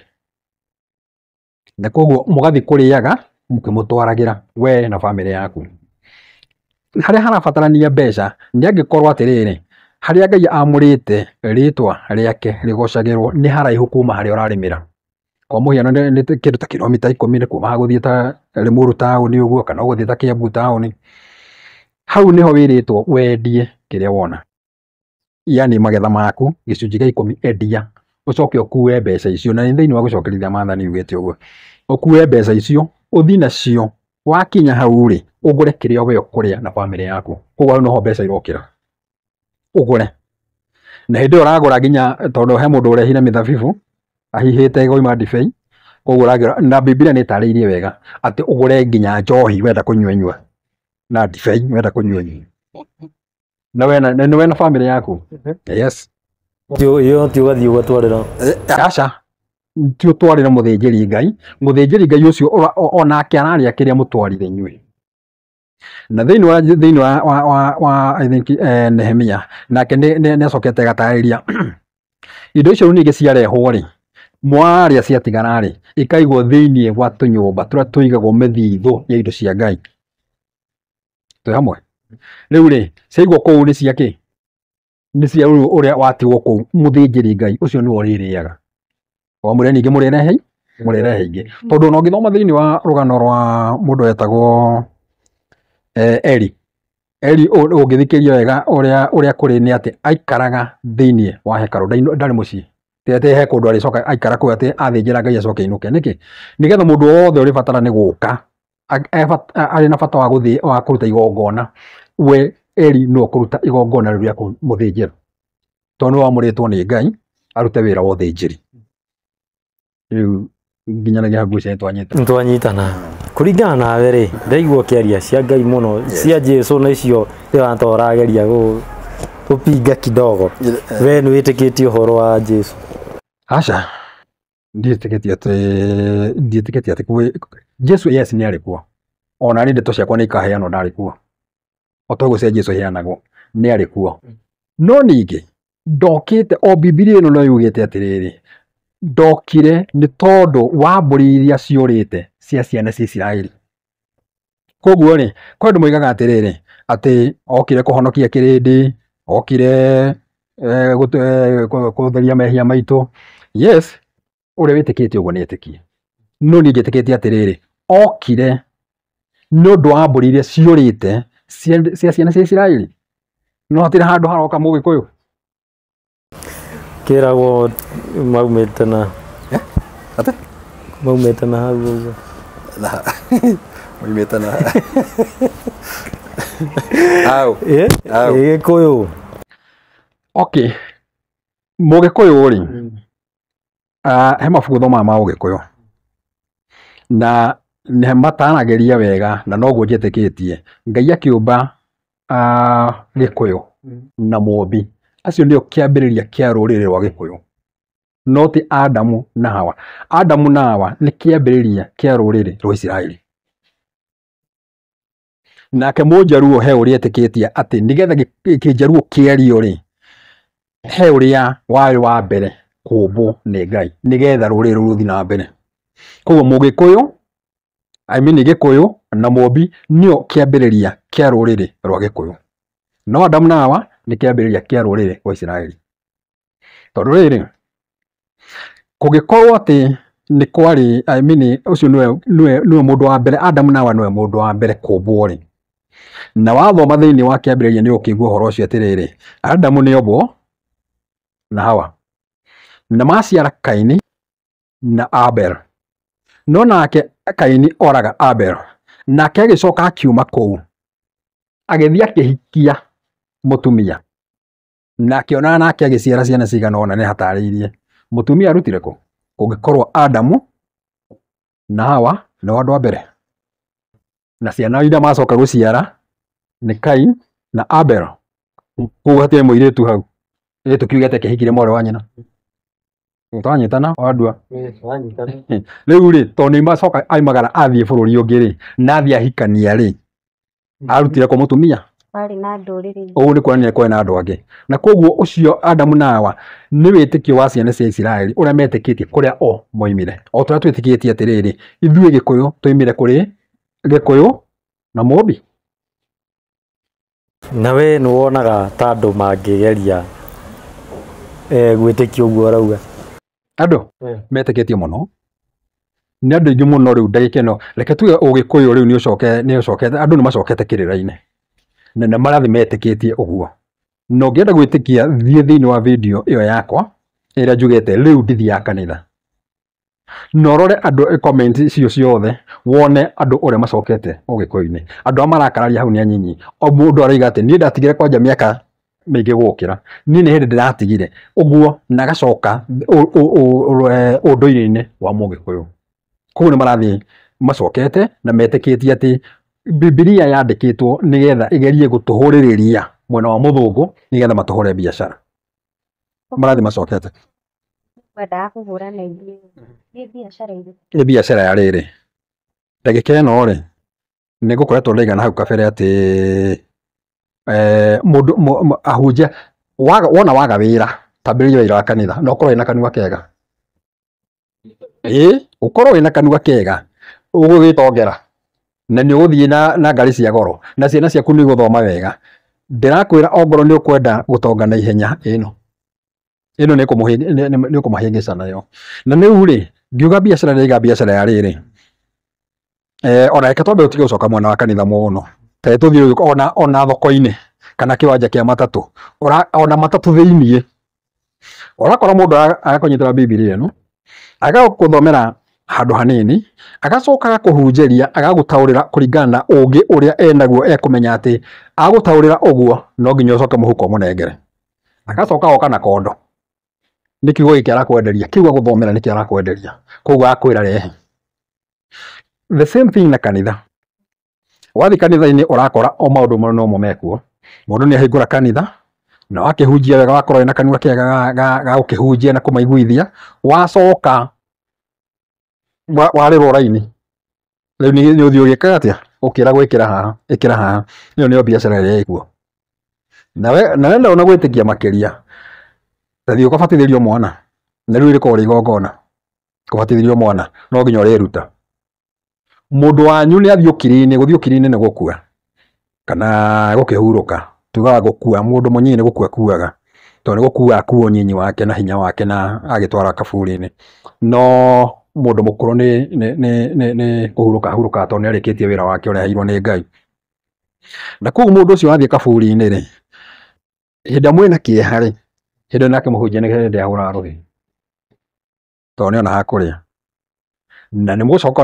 na koguo mũgathiĩ kũrĩaga mũkĩmũtwaragĩra we na bamĩrĩ yaku. Harĩa harabatarania mbeca nĩ angĩkorwo atĩrĩrĩ, harĩa Ngai amũrĩte rĩtwa rĩake rĩgocagĩrwo nĩ haraihu kuma harĩa ũrarĩmĩra. Kwa mũhiano nĩ kĩndũ ta kilomita 10 nĩ kuma gũthiĩ ta Limuru taũni ũguo, kana ũgũthiĩ ta Kiambu taũni. Hau nĩho wĩrĩtwo wendie kĩrĩa wona, yani magetha maku gĩcunjĩ gĩa 10 endia, ũcoke ũkue mbeca icio, na nĩ thĩinĩ wa gũcokerithia maathani yugĩte ũguo, ũkue mbeca icio ũthiĩ nacio, wakinya hau rĩ, ũgũre kĩrĩa we ũkũrĩa na bamĩrĩ yaku. Koguo hau noho mbeca irokĩra, ũgũre. Na hĩndĩ ĩyo ũragũra nginya, tondũ he mũndũ ũrehire mĩthabibũ ahihĩte ĩkoima ndibei, koguo ũragĩra, na Bibilia nĩ ĩtarĩirie wega atĩ ũgũre nginya njohi wenda kũnyua nyua, na ndibei wenda kũnyua nyua, na we na bamĩrĩ yaku. Yes. Iyo ti ũgathiĩ ũgatwarĩra. Aca, ti ũtwarĩre mũthĩnjĩri Ngai. Mũthĩnjĩri Ngai ũcio onake ararĩa kĩrĩa mũtwarire inyuĩ. Na thĩinĩ wa I think Nehemia, nake nĩ acokete agatarĩria indo icio ningĩ ciarehwo rĩ, mwarĩa ciatigara rĩ, ikaigwo thĩinĩ wa tũnyũmba tũrĩa tũigagwo mĩthithũ ya indo cia Ngai. Twĩ hamwe? Rĩu rĩ, ciaigwo kũu nĩ cia kĩ? Nĩ cia ũyũ ũrĩa watigwo kũu mũthĩnjĩri Ngai ũcio nĩwe ũrĩrĩaga. Wamũrĩa ningĩ mũrĩrehe ingĩ. Tondũ ona ũngĩthoma thĩinĩ wa rũgano rwa mũndũ wetagwo Eli. Eli ũngĩthikĩrĩria wega ũrĩa kũrĩ nĩ atĩ aikaraga thĩinĩ wa hekarũ, ndarĩ mũciĩ. Ti atĩ he kũndũ arĩcoka aikara kũu atĩ athĩnjĩra Ngai acoke ainũke. Nĩkĩ? Nĩgetha mũndũ wothe ũrĩbatara nĩ gũka, arĩ na bata wa gũthiĩ wa kũruta igongona, we Eli nĩwe ũkũruta igongona rĩu rĩa kũmũthĩnjĩra. Tondũ nĩwe wamũrĩtwo nĩ Ngai arute wĩra wa ũthĩnjĩri. Rĩu nginyanagia hau ngwĩciria nĩtwanyita. Nĩtwanyitana. Kũringana nawe rĩ, ndaigua ũkĩaria cia Ngai mũno, cia Jesũ na icio ndĩrona ta ũrageria gũpinga kidogo. We nĩ wĩtĩkĩtie ũhoro wa Jesũ? Aca, ndiĩtĩkĩtie atĩ kwĩ Jesũ, yes, nĩ arĩ kuo. Ona niĩ ndeto ciakwa nĩ ikaheanwo ndarĩ kuo. O ta ũguo cia Jesũ iheanagwo, nĩ arĩ kuo. No ningĩ ndokĩte, o Bibilia ĩno no yugĩte atĩrĩrĩ, ndokire nĩ tondũ wa mbũri iria ciũrĩte cia ciana cia Isiraeli. Koguo rĩ, kwĩ andũ moigaga atĩrĩrĩ, atĩ okire kũhonokia kĩrĩndĩ, okire kũtheria mehia maitũ. Yes, ũrĩa wĩtĩkĩtie ũguo nĩ etĩkie. No niĩ njĩtĩkĩtie atĩrĩrĩ, okire nĩ ũndũ wa mbũri iria ciũrĩte cia ciana cia Isiraeli. No hatirĩ handũ haroka Mũgĩkũyũ. Kĩragwo maumĩte na Atĩ? Maumĩte na hau ũguo. Maumĩte na hau. Au. Gĩkũyũ. Okay. Mũgĩkũyũ rĩ, he mabuku thomaga ma Ũgĩkũyũ. Na nĩ mataragĩria wega na noguo njĩtĩkĩtie. Ngai akĩũmba Gĩkũyũ na Mũmbi. Acio nĩo kĩambĩrĩria kĩa rũrĩrĩ rwa Gĩkũyũ. No ti Adamu na Hawa. Adamu na Hawa nĩ kĩambĩrĩria kĩa rũrĩrĩ rwa Isiraeli. Nake Mũnjaruo he ũrĩa etĩkĩtie atĩ nĩgetha Kĩnjaruo kĩario rĩ, he ũrĩa warĩ wa mbere kũmbwo nĩ Ngai nĩgetha rũrĩrĩ rũu rũthiĩ na mbere. Koguo Mũgĩkũyũ, I mean Gĩkũyũ na Mũmbi nĩo kĩambĩrĩria kĩa rũrĩrĩ rwa Gĩkũyũ. No Adamu na Hawa nĩ kĩambĩrĩria kĩa rũrĩrĩ rwa Isiraeli. Tondũ rĩrĩ, kũngĩkorwo atĩ nĩ kwarĩ, I mean ũcio nĩwe mũndũ wa mbere, Adamu na Hawa nĩwe mũndũ wa mbere kũmbwo rĩ. Na wathoma thĩinĩ wa kĩambĩrĩria nĩ ũkĩigua ũhoro ũcio atĩrĩrĩ, Adamu nĩ ombwo na Hawa. Na maciara Kaini na Abel. No nake Kaini oraga Abel. Nake agĩcoka akiuma kũu. Agĩthiĩ akĩhikia mũtumia. Na akĩonana nake agĩciara ciana cigana ũna nĩ hatarĩirie. Mũtumia arutire kũ? Kũngĩkorwo Adamu na Hawa nĩo andũ a mbere. Na ciana iria macoka gũciara nĩ Kain na Abel. Koguo hatirĩ mũirĩtu hau. Ĩ tũkiuge atĩ akĩhikirie mwarĩ wa nyina. Twanyitana wandua. Rĩu rĩ, tondũ nĩ macoka aimagara athiĩ bũrũri ũngĩ rĩ, na athiĩ ahikania rĩ, arutire kũ mũtumia? Kwarĩ na ndũrĩrĩ. Ũguo nĩ kuonania kwarĩ na andũ angĩ. Na koguo ũcio Adamu na Hawa nĩ wĩtĩkio wa ciana cia Isiraeli ũrĩa metĩkĩtie kũrĩa o moimire. O ta ũrĩa twĩtĩkĩtie atĩrĩrĩ, ithuĩ Gĩkũyũ twoimire kũrĩ Gĩkũyũ na Mũmbi. Na we nĩ wonaga ta andũ mangĩgeria gwĩtĩkia ũguo ũrauga? Andũ metĩkĩtie mũno, nĩ andũ aingĩ mũno rĩu ndagĩka ĩno. Reke tuge ũgĩkũyũ rĩu nĩ ũcokete, andũ nĩ macokete kĩrĩra-inĩ na nĩ marathiĩ metĩkĩtie ũguo. Na ũngĩenda gwĩtĩkia, thiĩ thĩinĩ wa video ĩyo yakwa ĩrĩa njugĩte rĩu ndithiaga kanitha, na ũrore andũ comment icio ciothe, wone andũ ũrĩa macokete ũgĩkũyũ-inĩ. Andũ arĩa marakararia hau nĩ anyinyi. O mũndũ aroiga atĩ niĩ ndatigire kwanja mĩaka mĩingĩ gũkĩra, niĩ nĩ hĩndĩ ndĩratigire ũguo, na agacoka ũndũire-inĩ wa mũgĩkũyũ. Koguo nĩ marathiĩ macokete na metĩkĩtie atĩ Bibilia yandĩkĩtwo nĩgetha ĩgerie gũtũhũrĩrĩria mwena wa mũthũngũ, nĩgetha matũhũre biacara. Marathiĩ macokete. Wendaga kũhũra na ithuĩ nĩ biacara irĩkũ? Nĩ biacara ya rĩrĩ, ndagĩka ĩno rĩ, nĩ ngũkoretwo ndaigana hau kabere atĩ mũndũ ahunjia waga, wona waga wĩra, tambĩrĩria wĩra wa kanitha na ũkorwo wĩna kanua kega. Ĩĩ, ũkorwo wĩna kanua kega, ũgũgĩtongera na nĩ ũgũthiĩ na ngari cia goro na ciana ciaku nĩ igũthoma wega. Ndĩrakwĩra ongorwo nĩ ũkwenda gũtonga na ihenya, ĩno ĩno nĩ ũkũmahĩngĩca nayo. Na rĩu rĩ, ngiuga biacara, ndĩraiga biacara ya rĩrĩ, ona reke twambe tũtige gũcoka mwena wa kanitha mũno, ta tũthiĩ ona thoko-inĩ kana kĩwanja kĩa matatũ, ona matatũ thĩiniĩ, ũrakora mũndũ agakũnyitĩra Bibilia ĩno, agagũthomera handũ hanini, agacoka agakũhunjĩria, agagũtaũrĩra kũringana na ũũgĩ ũrĩa enaguo, ekũmenya atĩ agũtaũrĩra ũguo no nginya ũcoke mũhuko ũmũnengere. Agacoka agoka na kondo, nĩ kiugo gĩkĩ arakwenderia, kĩu agũthomera nĩkĩo arakwenderia, koguo agakwĩra rehe. The same thing na kanitha. Wathiĩ kanitha-inĩ ũrakora o maũndũ nomo mekuo. Mũndũ nĩ ahingũra kanitha na wakĩhunjia wega, wakorwo wĩna kanua kega ga gũkĩhunjia na kũmaiguithia, wacoka warĩrwo raini, rĩu nĩ ũthiĩ ũgĩkaga atĩa, ũkĩragwo ĩkĩra haha, ĩkĩra haha. Ĩyo nĩyo biacara ĩrĩa ĩkuo. Na wenda ona gwĩtĩkia makĩria, ta thiĩ ũkabatithĩrio mwana, na rĩu rĩkoragwo rĩ igongona kũbatithĩrio mwana, no nginya ũrĩruta. Mũndũ wanyu nĩ athiĩ ũkiri-inĩ, gũthiĩ ũkiri-inĩ nĩ gũkua kana gũkĩhurũka. Tugaga gũkua, mũndũ mũnyinyi nĩ gũkua akuaga, tondũ nĩ gũkua akua ũnyinyi wake na hinya wake na agĩtwara kaburi-inĩ. No mũndũ mũkũrũ nĩ kũhurũka ahurũkaga, tondũ nĩ arĩkĩtie wĩra wake ũrĩa aheirwo nĩ Ngai. Na koguo mũndũ ũcio wathiĩ kaburi-inĩ rĩ, hĩndĩ ĩrĩa mwĩna kĩeha rĩ, hĩndĩ ĩyo nake mũhunjia nĩ hĩndĩ ahũraga rũhĩ, tondũ nĩ ona hakũrĩa. Na nĩ mũgũcoka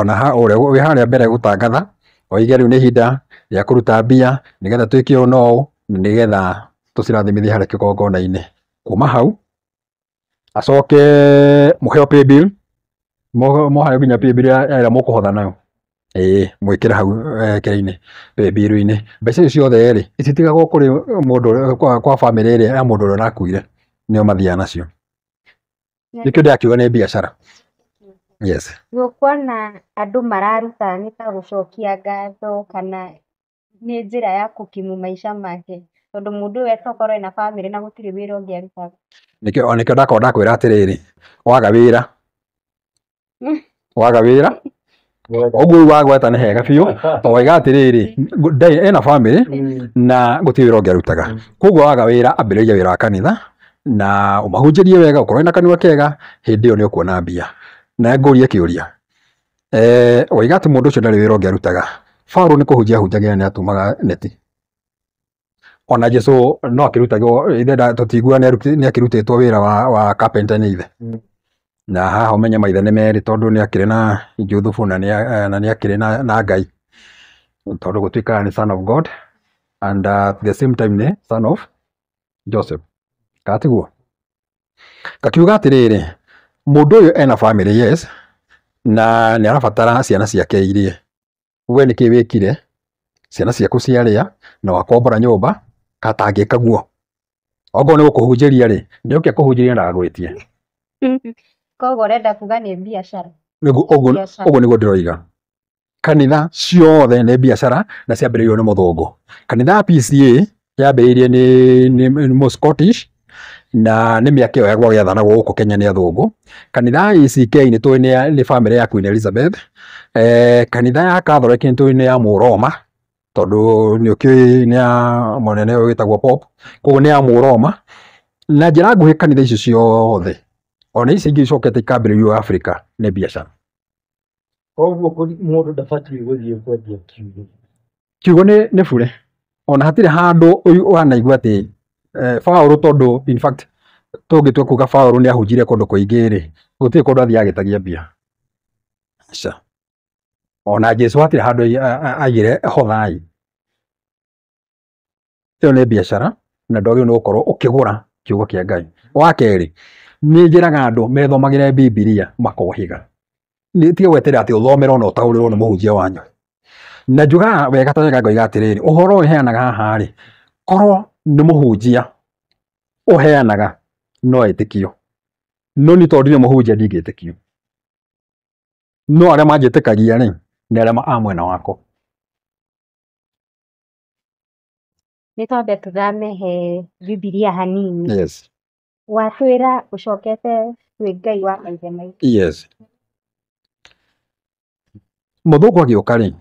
ona ũrĩa wĩ harĩa mbere gũtangatha, oige rĩu nĩ ihinda rĩa kũruta mbia nĩgetha twĩke ũũ na ũũ, nĩgetha tũcirathimithie harĩa kĩgongona-inĩ. Kuma hau acoke mũheo paybill, mũheo nginya paybill ĩrĩa mũkũhotha nayo, ĩĩ mwĩkĩre hau kĩrĩa-inĩ, paybill-inĩ. Mbeca icio ciothe rĩ, ititigagwo kũrĩ mũndũ, kwa bamĩrĩ ĩrĩa ya mũndũ ũrĩa ũrakuire, nĩo mathiaga nacio. Nĩkĩo ndĩrakiuga nĩ biacara. Yes. Gũkuona andũ mararuta nĩ ta gũcokia ngatho kana nĩ njĩra ya kũkimu maica make, tondũ mũndũ ũyũ tokorwo ena bamĩrĩ na gũtirĩ wĩra ũngĩ arutaga. Nĩkĩo ndakorwo ndakwĩra atĩrĩrĩ, waga wĩra, waga wĩra, ũguo rĩu wagweta nĩ hega biũ, tondũ waiga atĩrĩrĩ, ndarĩ ena bamĩrĩ na gũtirĩ wĩra ũngĩ arutaga. Koguo waga wĩra, ambĩrĩria wĩra wa kanitha na ũmahunjĩrie wega, ũkorwo wĩna kanua kega, hĩndĩ ĩyo nĩ ũkuona mbia. Na ngũrie kĩũria, waiga atĩ mũndũ ũcio ndarĩ wĩra ũngĩ arutaga. Paũlũ nĩ kũhunjia ahunjagia nĩ atumaga neti. Ona Jesũ no akĩrutagwo, ithe tũtiguaga nĩ akĩrutĩtwo wĩra wa carpenter nĩ ithe. Na haha ũmenye maithe nĩ merĩ, tondũ nĩ akĩrĩ na Juthubu na nĩ akĩrĩ na Ngai, tondũ gũtuĩkaga nĩ son of God and at the same time nĩ son of Joseph. Kana tiguo? Ngakiuga atĩrĩrĩ, mũndũ ũyũ ena family, yes, na nĩ arabatara ciana ciake irie. We nĩkĩ wĩkire? Ciana ciaku ciarĩa na wakombora nyũmba, katangĩka guo. Okorwo nĩ gũkũhunjĩria rĩ, nĩ oke akũhunjĩrie na ndagagwĩtie. Koguo ũrenda kuga nĩ biacara. Ũguo nĩguo ndĩroiga. Kanitha ciothe nĩ biacara na ciambĩrĩirio nĩ mũthũngũ. Kanitha ya PCA yambĩrĩirie nĩ mũ Scottish na nĩ mĩaka ĩyo gwagĩathanagwo gũkũ Kenya nĩ athũngũ. Kanitha ya ACK nĩ tũĩ nĩ family ya Queen Elizabeth. Kanitha ya Catholic nĩ tũĩ nĩ ya Mũroma. Tondũ nĩ ũkĩũĩ nĩ ya mũnene ũyũ wĩtagwo Pope, koguo nĩ ya Mũroma. Na njĩra nguhĩ kanitha icio ciothe ona ici ingĩ icokete ikambĩrĩrio Afrika nĩ biacara. Koguo mũndũ ndabatiĩ gũthiĩ kwendia kiugo. Kiugo nĩ bure, ona hatirĩ handũ wanaigua atĩ Paũlũ, tondũ in fact tũngĩtua kuga Paũlũ nĩ ahunjirie kũndũ kũingĩ rĩ, gũtirĩ kũndũ athiaga agĩtagia mbia. Aca. Ona Jesũ hatirĩ handũ aigire hothai. Ĩyo nĩ biacara na ndwagĩrĩirwo nĩ gũkorwo ũkĩgũra kiugo kĩa Ngai. Wa kerĩ, nĩ njĩraga andũ methomagĩre Bibilia makohĩga. Nĩ tiga gweterera atĩ ũthomere ona ũtaũrĩrwo nĩ mũhunjia wanyu. Na njugaga wega ta wega ngoiga atĩrĩrĩ, ũhoro ũyũ heanaga haha rĩ, korwo nĩ mũhunjia ũheanaga no etĩkio, no niĩ tondũ ndirĩ mũhunjia ndingĩtĩkio. No arĩa manjĩtĩkagia rĩ, nĩ arĩa a mwena wakwa. Nĩ twambe tũthame he Bibilia hanini. Yes. Watwĩra ũcokete kwĩ Ngai wa maithe maitũ. Yes. Mũthũngũ agĩũka rĩ,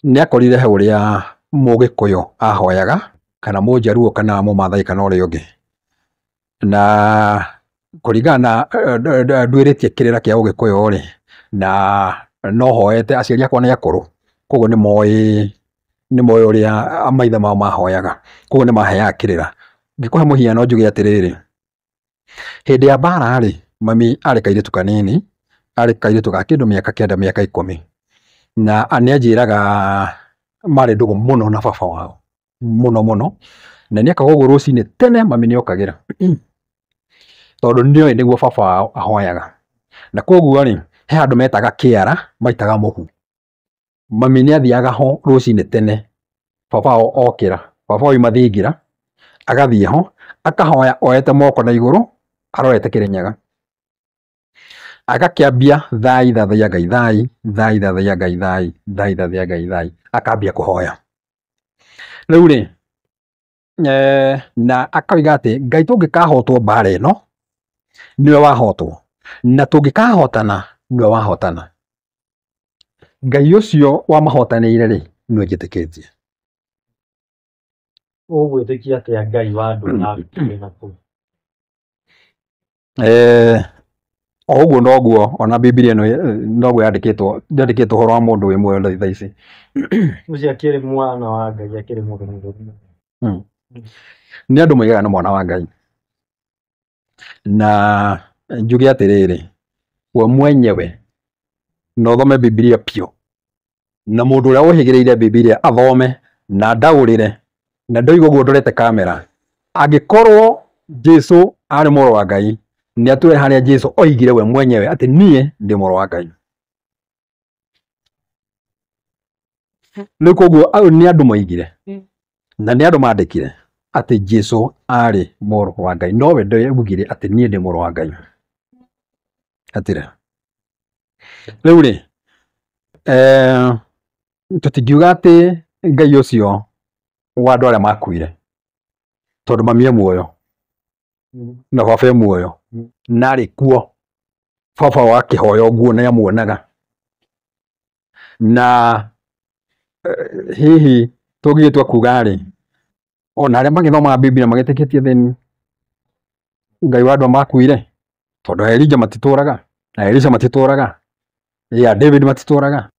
nĩ akorire he ũrĩa Mũgĩkũyũ ahoyaga, kana Mũnjaruo, kana Mũmathai, kana ũrĩa ũngĩ. Na kũringana na nduĩrĩtie kĩrĩra kĩa Ũgĩkũyũ rĩ, na no hoete, aciari akwa nĩ akũrũ, koguo nĩ moĩ ũrĩa maithe mao mahoyaga, koguo nĩ maheaga kĩrĩra. Ngĩkũhe mũhiano njuge atĩrĩrĩ, hĩndĩ ya mbara rĩ, mami arĩ kairĩtu kanini, arĩ kairĩtu ga kĩndũ mĩaka 9 mĩaka 10, na nĩ anjĩraga marĩ ndũgũ mũno na baba wao, mũno mũno, na nĩ ekaga ũguo rũcinĩ tene mami nĩ okagĩra, tondũ nĩoĩ nĩguo baba wao ahoyaga. Na koguo rĩ, he handũ metaga kĩara, maitaga mũhu. Mami nĩ athiaga ho rũcinĩ tene, baba wao okĩra, baba wao oima thingira, agathiĩ ho, akahoya oete moko na igũrũ, arorete Kĩrĩnyaga. Agakĩambia thai thathaiya Ngai thai, thai thathaiya Ngai thai, thai thathaiya Ngai thai, akambia kũhoya. Rĩu rĩ, na akoiga atĩ Ngai tũngĩkahotwo mbara ĩno, nĩwe wahotwo, na tũngĩkahotana, nĩwe wahotana. Ngai ũcio wamahotanĩire rĩ, nĩwe njĩtĩkĩtie. Ũgwĩtĩkia atĩa Ngai wa andũ makuire na kũu? O ũguo noguo ona Bibilia ĩno noguo yandĩkĩtwo, yandĩkĩtwo ũhoro wa mũndũ wĩ muoyo thaa ici. Ũcio akĩrĩ mwana wa Ngai, akĩrĩ mũndũ mũtheru. Nĩ andũ moigaga nĩ mwana wa Ngai. Na njuge atĩrĩrĩ, we mwenyewe no ũthome Bibilia piũ, na mũndũ ũrĩa ũhĩgĩrĩire Bibilia athome na ndaũrĩre, na ndoiga ũguo ndorete kamera, angĩkorwo Jesũ arĩ mũrũ wa Ngai, nĩ atwĩre harĩa Jesũ oigire we mwenyewe atĩ niĩ ndĩ mũrũ wa Ngai. Rĩu koguo au nĩ andũ moigire na nĩ andũ mandĩkire atĩ Jesũ arĩ mũrũ wa Ngai, no we ndaugire atĩ niĩ ndĩ mũrũ wa Ngai. Hatirĩ. Rĩu rĩ, tũtingiuga atĩ Ngai ũcio wa andũ arĩa makuire, tondũ mami e muoyo na baba e muoyo, na arĩ kuo baba wa akĩhoya ũguo nĩ amuonaga. Na hihi tũngĩgĩtua kuga rĩ, ona arĩa magĩthomaga Bibilia magĩtĩkĩtie thĩni Ngai wa andũ makuire, tondũ Elijah matitũraga, na Elisha matitũraga, ya David matitũraga,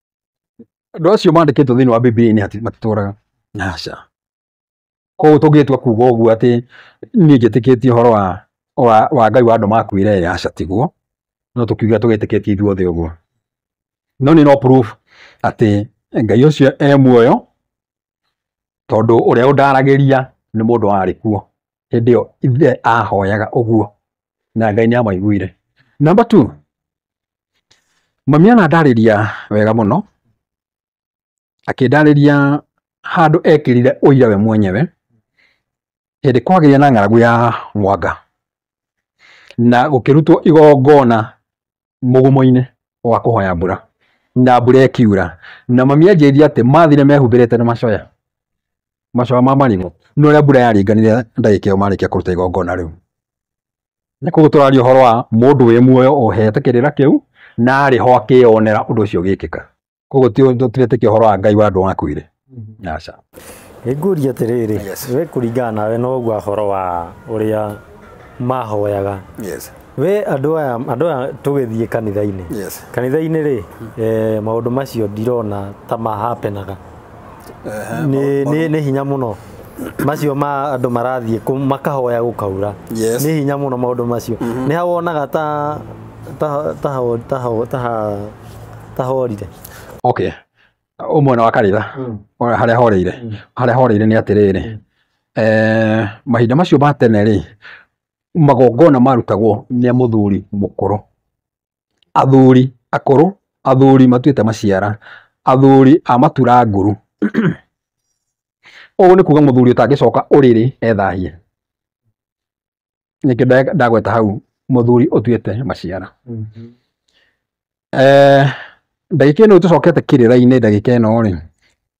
andũ acio mandĩkĩtwo thĩinĩ wa Bibilia-inĩ matitũraga. Aca. Koguo tũngĩtua kuga ũguo atĩ niĩ njĩtĩkĩtie ũhoro wa Ngai wa andũ makuire, aca tiguo, no tũkiuga tũgĩtĩkĩtie ithuothe ũguo. No nĩ no proof atĩ Ngai ũcio e muoyo, tondũ ũrĩa ũndaragĩria nĩ mũndũ warĩ kuo hĩndĩ ĩyo ithe ahoyaga ũguo, na Ngai nĩ amaiguire. Number 2, mami anandarĩria wega mũno, akĩndarĩria handũ ekĩrire ũira we mwenyewe hĩndĩ kwagĩire na ng'aragu ya mwanga, na gũkĩrutwo igongona mũgumo-inĩ wa kũhoya mbura, na mbura ĩkiura, na mami anjĩrire atĩ mathire mehumbĩrĩte na macoya, macoya ma marigũ, no ũrĩa mbura yaringanire ndagĩka ĩyo marĩkia kũruta igongona rĩu. Na koguo tũraria ũhoro wa mũndũ wĩ muoyo ũhete kĩrĩra kĩu, na arĩ ho akĩyonera ũndũ ũcio ũgĩkĩka. Koguo tũretĩkia ũhoro wa Ngai wa andũ makuire. Aca. Nĩngũria atĩrĩrĩ, Yes. we kũringana nawe no ũguo ũhoro wa ũrĩa mahoyaga, Yes. we andũ aya tũgĩthiĩ kanitha-inĩ, Yes. kanitha-inĩ rĩ, maũndũ macio ndirona ta mahapenaga. Nĩ hinya mũno macio ma andũ marathiĩ makahoya gũkaura. Yes. Nĩ hinya mũno maũndũ macio. Nĩ ha wonaga ta horire? Okay, ũmwena wa kanitha harĩa horeire, harĩa horeire nĩ atĩrĩrĩ, mahinda macio ma tene rĩ, magongona marutagwo nĩ mũthuri mũkũrũ, athuri akũrũ, athuri matuĩte maciara, athuri a matura nguru. Ũguo nĩ kuga mũthuri ũtangĩcoka ũrĩrĩ ethahie. Nĩkĩo ndagweta hau mũthuri ũtuĩte maciara. Ndagĩka ĩno tũcokete kĩrĩra-inĩ, ndagĩka ĩno rĩ,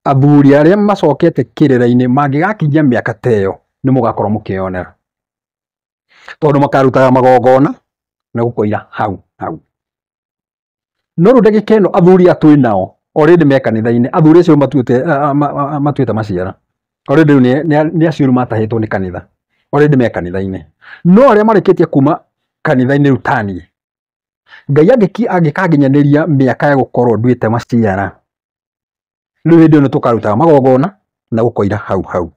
athuri arĩa macokete kĩrĩra-inĩ mangĩgakinyia mĩaka ta ĩyo, nĩ mũgakorwo mũkĩyonera, tondũ makarutaga magongona na gũkoira hau hau. No rĩu ndagĩka ĩno athuri aya twĩ nao already me kanitha-inĩ, athuri acio matuĩte maciara already rĩu nĩ acio rĩu matahĩtwo nĩ kanitha, already me kanitha-inĩ. No arĩa marĩkĩtie kuma kanitha-inĩ rĩu taniĩ, Ngai angĩkanginyanĩria mĩaka ya gũkorwo nduĩte maciara, rĩu hĩndĩ ĩyo nĩ tũkarutaga magongona na gũkoira hau hau.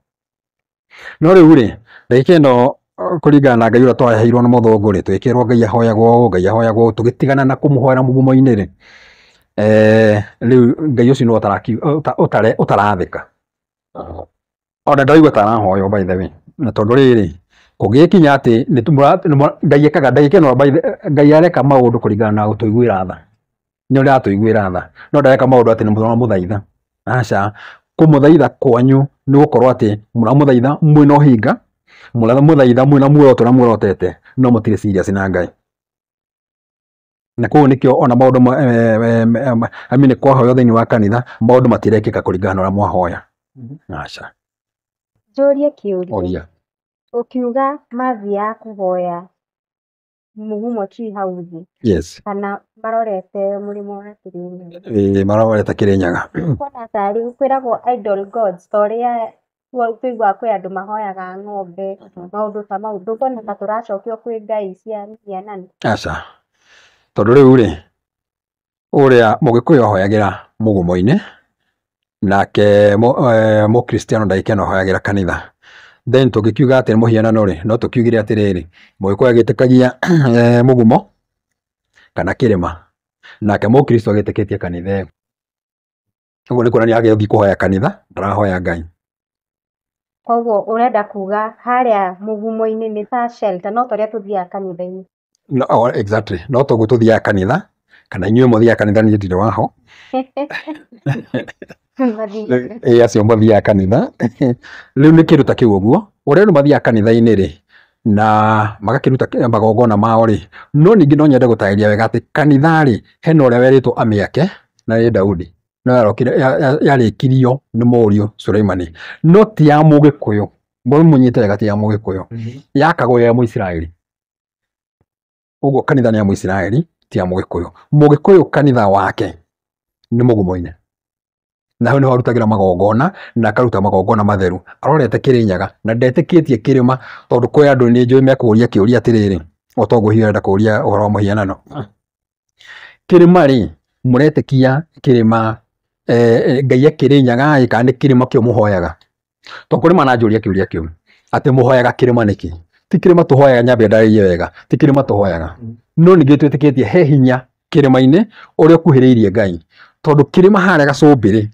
No rĩu rĩ, ndagĩka ĩno, kũringana na Ngai ũrĩa twaheirwo nĩ mũthũngũ rĩ, twĩkĩrwo Ngai ahoyagwo ũũ, Ngai ahoyagwo ũũ, tũgĩtigana na kũmũhoera mũgumo-inĩ rĩ, rĩu Ngai ũcio nĩwe ũtarathĩka. Ona ndĩraigua ta arahoywo, by the way. Na tondũ rĩrĩ, kũngĩgĩkinya atĩ Ngai ekaga ndagĩka ĩno, Ngai areka maũndũ kũringana na gũtũiguĩra tha, nĩ ũrĩa aratũiguĩra tha, no ndareka maũndũ atĩ nĩ mũramũthaitha. Aca, kũmũthaitha kwanyu nĩ gũkorwo atĩ mũramũthaitha mwĩna ũhinga, mũramũthaitha mwĩna muoroto ũrĩa muorotete, no mũtirĩ serious na Ngai. Na koguo nĩkĩo ona maũndũ I mean, kwahoywo thĩinĩ wa kanitha, maũndũ matirekĩka kũringana na ũrĩa mwahoya. Aca. Njũrie kĩũria. Ũria. Ũkiuga mathiaga kũhoya mũgumo tree hau thĩ, Yes. kana marorete mũrĩmo wa Kĩrĩnyaga? Ĩĩ, marorete Kĩrĩnyaga. Kuona tarĩ kwĩragwo idol gods, ta ũrĩa tũiguaga kwĩ andũ mahoyaga ng'ombe, maũndũ ta mau, ndũkuona ta tũracokio kwĩ ngai cia mĩhianano? Aca, tondũ rĩu rĩ, ũrĩa mũgĩkũyũ ahoyagĩra mũgumo-inĩ, nake mũkristiano ndagĩka ĩno ahoyagĩra kanitha. Then tũngĩkiuga atĩ nĩ mũhianano rĩ, no tũkiugire atĩrĩrĩ, mũgĩkũyũ agĩtĩkagia mũgumo kana kĩrĩma, nake mũkristo agĩtĩkĩtie kanitha ĩyo. Ũguo nĩ kuonania agĩthiĩ kũhoya kanitha, ndarahoya Ngai. Koguo ũrenda kuga harĩa mũgumo-inĩ nĩ ta shelter, no ta ũrĩa tũthiaga kanitha-inĩ? No, oh, exactly, no toguo tũthiaga kanitha, kana inyuĩ mũthiaga kanitha, niĩ ndirĩ waho. Mathiĩ. Ĩ, acio mathiaga kanitha rĩu nĩ kĩndũ ta kĩu ũguo, ũrĩa rĩu mathiaga kanitha-inĩ rĩ, na magakĩruta magongona mao rĩ. No ningĩ no nyende gũtarĩria wega atĩ kanitha rĩ, hena ũrĩa werĩtwo amĩake, na nĩ Daudi, no yarokire yarĩkirio nĩ mũriũ Suleimani, no ti ya mũgĩkũyũ. Mũnyite wega, ti ya mũgĩkũyũ, yakagwo ya Mũisiraeli. Ũguo kanitha nĩ ya Mũisiraeli, ti ya mũgĩkũyũ. Mũgĩkũyũ kanitha wake nĩ mũgumo-inĩ, na hau nĩho arutagĩra magongona na akaruta magongona matheru arorete Kĩrĩnyaga, na ndetĩkĩtie kĩrĩma, tondũ kwĩ andũ nĩ njũĩ mekũria kĩũria atĩrĩrĩ, o toguo hihi ũrenda kũria ũhoro wa mũhianano. Kĩrĩma rĩ, mũretĩkia kĩrĩma Ngai e Kĩrĩnyaga ĩ, kana nĩ kĩrĩma kĩo mũhoyaga? Tondũ kũrĩ mananjũria kĩũria kĩu atĩ mũhoyaga kĩrĩma nĩkĩ? Ti kĩrĩma tũhoyaga, nyambe ndarĩrie wega, ti kĩrĩma tũhoyaga, no ningĩ twĩtĩkĩtie he hinya kĩrĩma-inĩ ũrĩa ũkuhĩrĩirie Ngai, tondũ kĩrĩma harĩa gacũmbĩrĩ,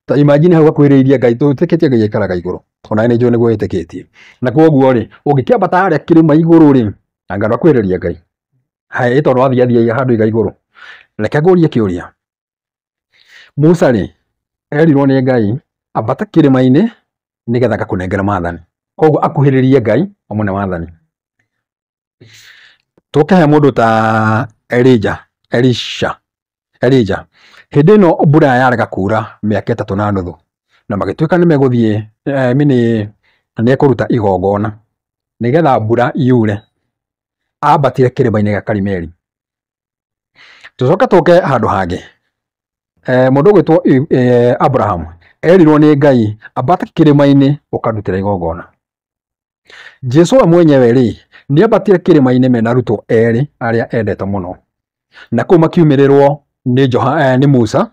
ta imagine hau gakuhĩrĩirie Ngai, twĩtĩkĩtie Ngai aikaraga igũrũ, ona nĩ njũĩ nĩguo wĩtĩkĩtie. Na koguo rĩ, ũngĩkĩambata harĩa kĩrĩma igũrũ rĩ, anga ndwakuhĩrĩria Ngai haĩ, tondũ wathiathia handũ iga igũrũ. Reke ngũrie kĩũria, Musa rĩ, erirwo nĩ Ngai ambata kĩrĩma-inĩ nĩgetha agakũnengera maathani, koguo akuhĩrĩrie Ngai amũne maathani. Tũke he mũndũ ta Elijah, Elisha, Elijah, hĩndĩ ĩno mbura yarega kura mĩaka 3.5, na magĩtuĩka nĩ megũthiĩ, mini nĩ ekũruta igongona nĩgetha mbura yure, ambatire kĩrĩma-inĩ gĩa Karimeli. Tũcoke tũke handũ hangĩ, mũndũ ũgwĩtwo Abraham. Erirwo nĩ Ngai ambata kĩrĩma-inĩ ũkandutĩra igongona. Jesu we mwenyewe rĩ nĩ ambatire kĩrĩma-inĩ mena arutwo erĩ arĩa endete mũno, na kũu makiumĩrĩrwo nĩ nĩ Musa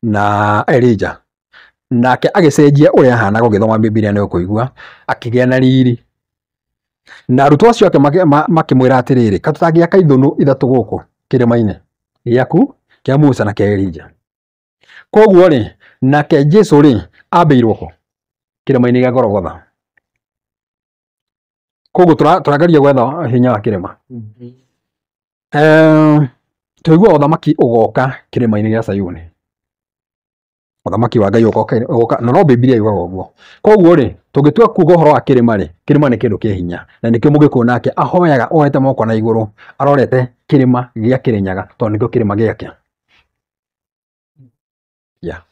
na Elijah. Nake agĩcenjia ũrĩa ahanaga, ũgĩthoma Bibilia nĩ ũkũigua akĩgĩa na riri. Na arutwo acio ake makĩmwĩra atĩrĩrĩ, ka tũtangĩaka ithũnũ ithatũ gũkũ kĩrĩma-inĩ, gĩaku, kĩa Musa na kĩa Elijah. Koguo rĩ, nake Jesu rĩ ambĩirwo kũ? Kĩrĩma-inĩ gĩa Golgotha. Koguo tũrageria gwetha hinya wa kĩrĩma. Tũigua ũthamaki ũgoka kĩrĩma-inĩ gĩa Sayuni. Ũthamaki wa Ngai ũgoka, na no Bibilia yugaga ũguo. Koguo rĩ, tũngĩtua kuuga ũhoro wa kĩrĩma rĩ, kĩrĩma nĩ kĩndũ kĩ hinya, na nĩkĩo mũgĩkũyũ nake ahoyaga oete moko na igũrũ arorete kĩrĩma gĩa Kĩrĩnyaga, tondũ nĩkĩo kĩrĩma gĩake. Yeah.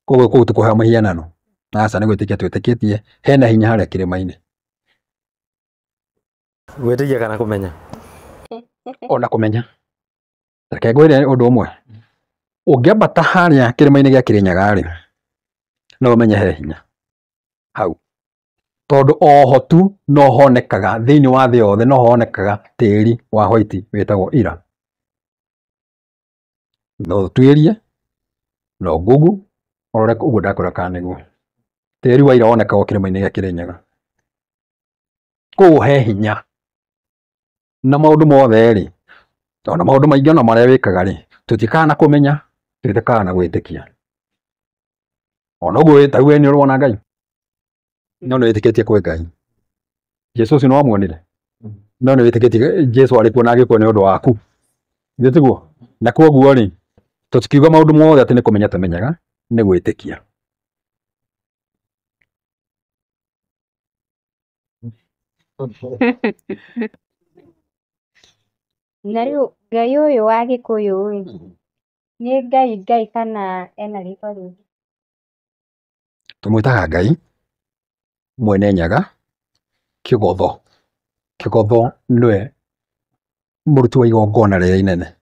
Koguo kũu tũkũhoya mũhianano. Aca, nĩ gwĩtĩkia twĩtĩkĩtie hena hinya harĩa kĩrĩma-inĩ. Gwĩtĩkia kana kũmenya? Ona kũmenya. Reke ngwĩre ũndũ ũmwe. Ũngĩambata harĩa kĩrĩma-inĩ gĩa Kĩrĩnyaga rĩ, no ũmenye he hinya hau, tondũ oho tu no honekaga thĩinĩ wa thĩ yothe, no honekaga tĩri wa white wĩtagwo ira. No ũtuĩrie, no Google ũrore ũguo ndakwĩra kana nĩguo. Tĩri wa ira wonekaga kĩrĩma-inĩ gĩa Kĩrĩnyaga. Koguo he hinya. Na maũndũ mothe rĩ, ona maũndũ maingĩ ona marĩa wĩkaga rĩ, tũtiĩkaga na kũmenya, twĩkaga na gwĩtĩkia. Ona ũguo ta we nĩ ũrona Ngai, no nĩ wĩtĩkĩtie kwĩ Ngai. Jesu ũcio nĩ wamuonire, no nĩ wĩtĩkĩtie Jesu arĩ kuo na agĩkua nĩ ũndũ waku. Githĩ tiguo? Na koguo rĩ, tũtikiuga maũndũ mothe atĩ nĩ kũmenya tũmenyaga, nĩ gwĩtĩkia. Na rĩu Ngai ũyũ wa Gĩkũyũ rĩ, nĩ Ngai Ngai kana ena rĩtwa rĩngĩ? Tũmwĩtaga Ngai Mwene Nyaga Kĩgotho. Kĩgotho nĩwe mũruti wa igongona rĩrĩa inene.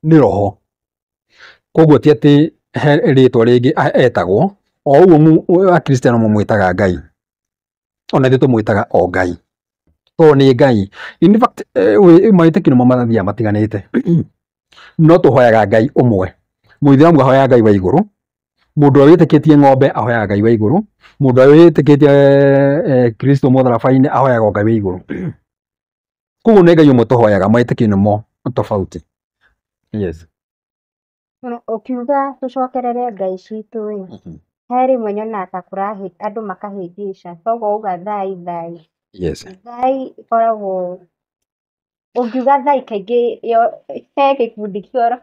Nĩ roho. Koguo ti atĩ he rĩtwa rĩngĩ etagwo, o ũguo Akristiano mamwĩtaga Ngai. Ona ithuĩ tũmwĩtaga o Ngai. Tondũ nĩ Ngai. In fact, mawĩtĩkio nĩmo mathiaga matiganĩte. No tũhoyaga Ngai ũmwe. Mũithĩramu ahoyaga Ngai wa igũrũ, mũndũ ũrĩa wĩtĩkĩtie ng'ombe ahoyaga Ngai wa igũrũ, mũndũ ũrĩa wĩtĩkĩtie Kristo mũtharaba-inĩ ahoyaga Ngai wa igũrũ. Koguo nĩ Ngai ũmwe tũhoyaga, mawĩtĩkio nĩmo tofauti. Yes. Ũkiuga tũcokerere Ngai citũ rĩ, he rĩmwe nyonaga ta kũrahi andũ makahĩngĩca, toguo wauga thai thai. Yes. Thai ĩkoragwo, ũngiuga thai kaingĩ he gĩkundi kĩoro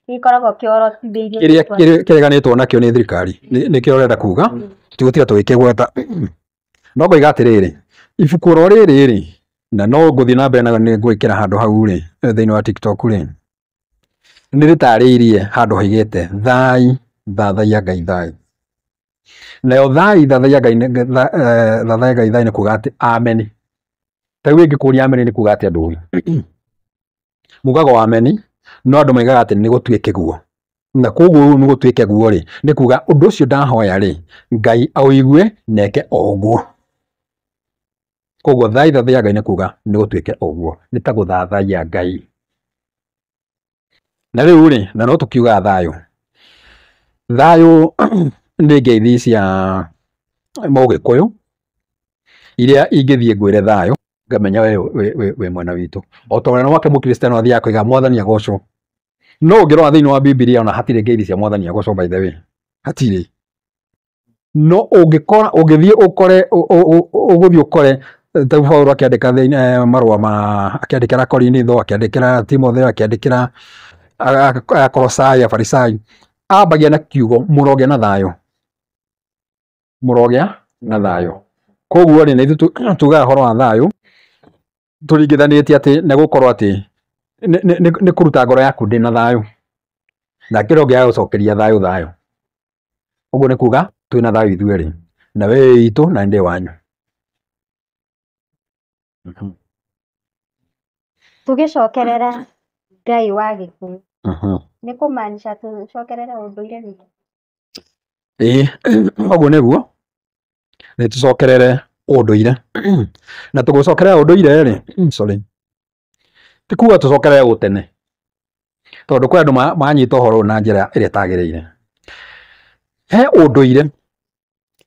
gĩkoragwo kĩorotithĩirio Kĩrĩa kĩreganĩtwo nakĩo nĩ thirikari, nĩkĩo ũrenda kuga, tũtigũtinda tũgĩkĩgweta. No ngoiga atĩrĩrĩ, ibuku oro rĩrĩ rĩ, na no ngũthiĩ na mbere na nĩ ngwĩkĩra handũ hau rĩ, thĩinĩ wa TikTok rĩ, nĩ rĩtarĩirie handũ haigĩte thai thathaiya Ngai thai. Nayo thai thathaiya Ngai thathaiya Ngai thai nĩ kuga atĩ ameni. Ta rĩu ĩngĩkũria ameni nĩ kuga atĩa ndũĩ. Mugaga o ameni, no andũ maigaga atĩ nĩ gũtuĩke guo. Na koguo nĩ gũtuĩke guo rĩ, nĩ kuga ũndũ ũcio ndahoya rĩ, Ngai aũigue na eke o ũguo. Koguo thai thathaiya Ngai nĩ kuga nĩ gũtuĩke o ũguo, nĩ ta gũthathaiya Ngai. Na rĩu rĩ, na no tũkiugaga thayũ. Thayũ nĩ ngeithi cia Mũgĩkũyũ iria ingĩthiĩ ngwĩre thayũ ngamenya we wĩ mwena witũ. O ta ũrĩa gwake Mũkristiano athiaga koiga mwathani agocwo. No ũngĩrora thĩinĩ wa Bibilia ona hatirĩ ngeithi cia mwathani agocwo by the way. Hatirĩ. No ũngĩkora ũngĩthiĩ ũkore ũgũthiĩ ũkore ta Paulo akĩandĩka thĩinĩ marũa ma akĩandĩkĩra Korinitho, akĩandĩkĩra Timotheo, akĩandĩkĩra Akolosai, Afarisai, ambagia na kiugo mũrogĩa na thayũ. Mũrogĩa na thayũ. Koguo rĩ, na ithuĩ tugaga ũhoro wa thayũ tũringithanĩtie atĩ nĩ gũkorwo atĩ nĩ kũruta ngoro yaku ndĩ na thayũ. Na kĩrĩa ũngĩaga gũcokeria thayũ thayũ. Ũguo nĩ kuga twĩna thayũ ithuerĩ, na we wĩ witũ na ndĩ wanyu. Tũgĩcokerera Ngai wa Gĩkũyũ. Nĩ kũmaanisha tũcokerere ũndũire witũ? Ĩĩ, ũguo nĩguo, nĩ tũcokerere ũndũire. Na tũgũcokerera ũndũire rĩ, sorry, ti kuga tũcokerere ũtene, tondũ kwĩ andũ manyita ũhoro ũyũ na njĩra ĩrĩa ĩtagĩrĩire. He ũndũire,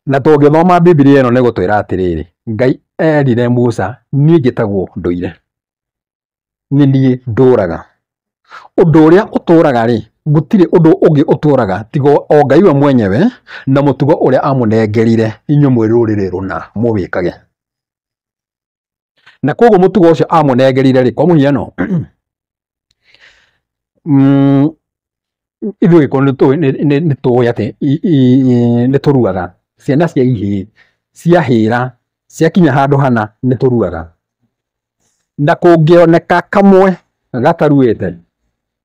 na tũngĩthoma Bibilia ĩno nĩ gũtwĩra atĩrĩrĩ, Ngai erire Musa, niĩ njĩtagwo ndũire, nĩ niĩ ndũraga. Ũndũ ũrĩa ũtũraga rĩ, gũtirĩ ũndũ ũngĩ ũtũraga tiga o Ngai we mwenyewe na mũtugo ũrĩa amũnengerire inyuĩ mwĩ rũrĩrĩ rũna mũwĩkage. Na koguo mũtugo ũcio amũnengerire rĩ, kwa mũhiano, ithuĩ Gĩkũyũ nĩ tũĩ atĩ nĩ tũruaga. Ciana cia ihĩĩ ciahĩra ciakinya handũ hana nĩ tũruaga. Na kũngĩoneka kamwe gataruĩte,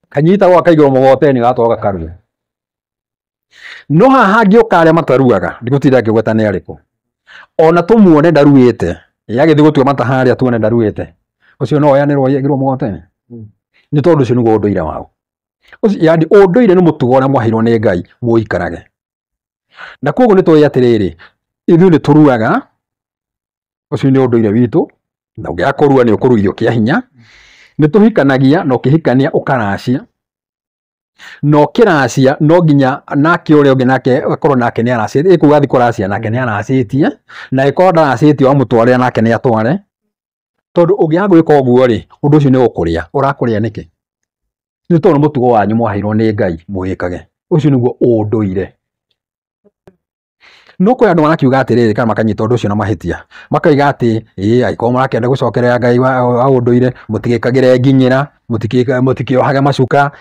kanyitagwo gakaigĩrwo mũgogoteni gatwarwo gakarue. No haha hangĩũka arĩa mataruaga, ndigũtinda ngĩgweta nĩ arĩkũ, ona tũmuone ndaruĩte, yagĩthiĩ gũtua mata harĩa tuone ndaruĩte, ũcio no oyanĩrwo aigĩrwo mũgogoteni? Nĩ tondũ ũcio nĩguo ũndũire wao. Ũcio, yani ũndũire nĩ mũtugo ũrĩa mwaheirwo nĩ Ngai mũikarage. Na koguo nĩ tũĩ atĩrĩrĩ, ithuĩ nĩ tũruaga, ũcio nĩ ũndũire witũ, na ũngĩaga kũrua nĩ ũkũruithio kĩa hinya. Nĩ tũhikanagia, na ũkĩhikania ũkaracia, na ũkĩracia no nginya nake ũrĩa ũngĩ nake akorwo nake nĩ aracĩtie, ĩkuga athiĩ kũracia nake nĩ aracĩtie, na ĩkorwo ndaracĩtie wamũtwarĩra nake nĩ atware. Tondũ ũngĩaga gwĩka ũguo rĩ, ũndũ ũcio nĩ ũkũrĩa. Ũrakũrĩa nĩkĩ? Nĩ tondũ mũtugo wanyu mwaheirwo nĩ Ngai mũwĩkage. Ũcio nĩguo ũndũire. No kwĩ andũ marakiuga atĩrĩrĩ, kana makanyita ũndũ ũcio na mahĩtia, makaiga atĩ ĩĩ, angĩkorwo mũrakĩenda gũcokerera Ngai wa ũndũire, mũtigĩkagĩre nginyĩra, mũtikĩohage macuka,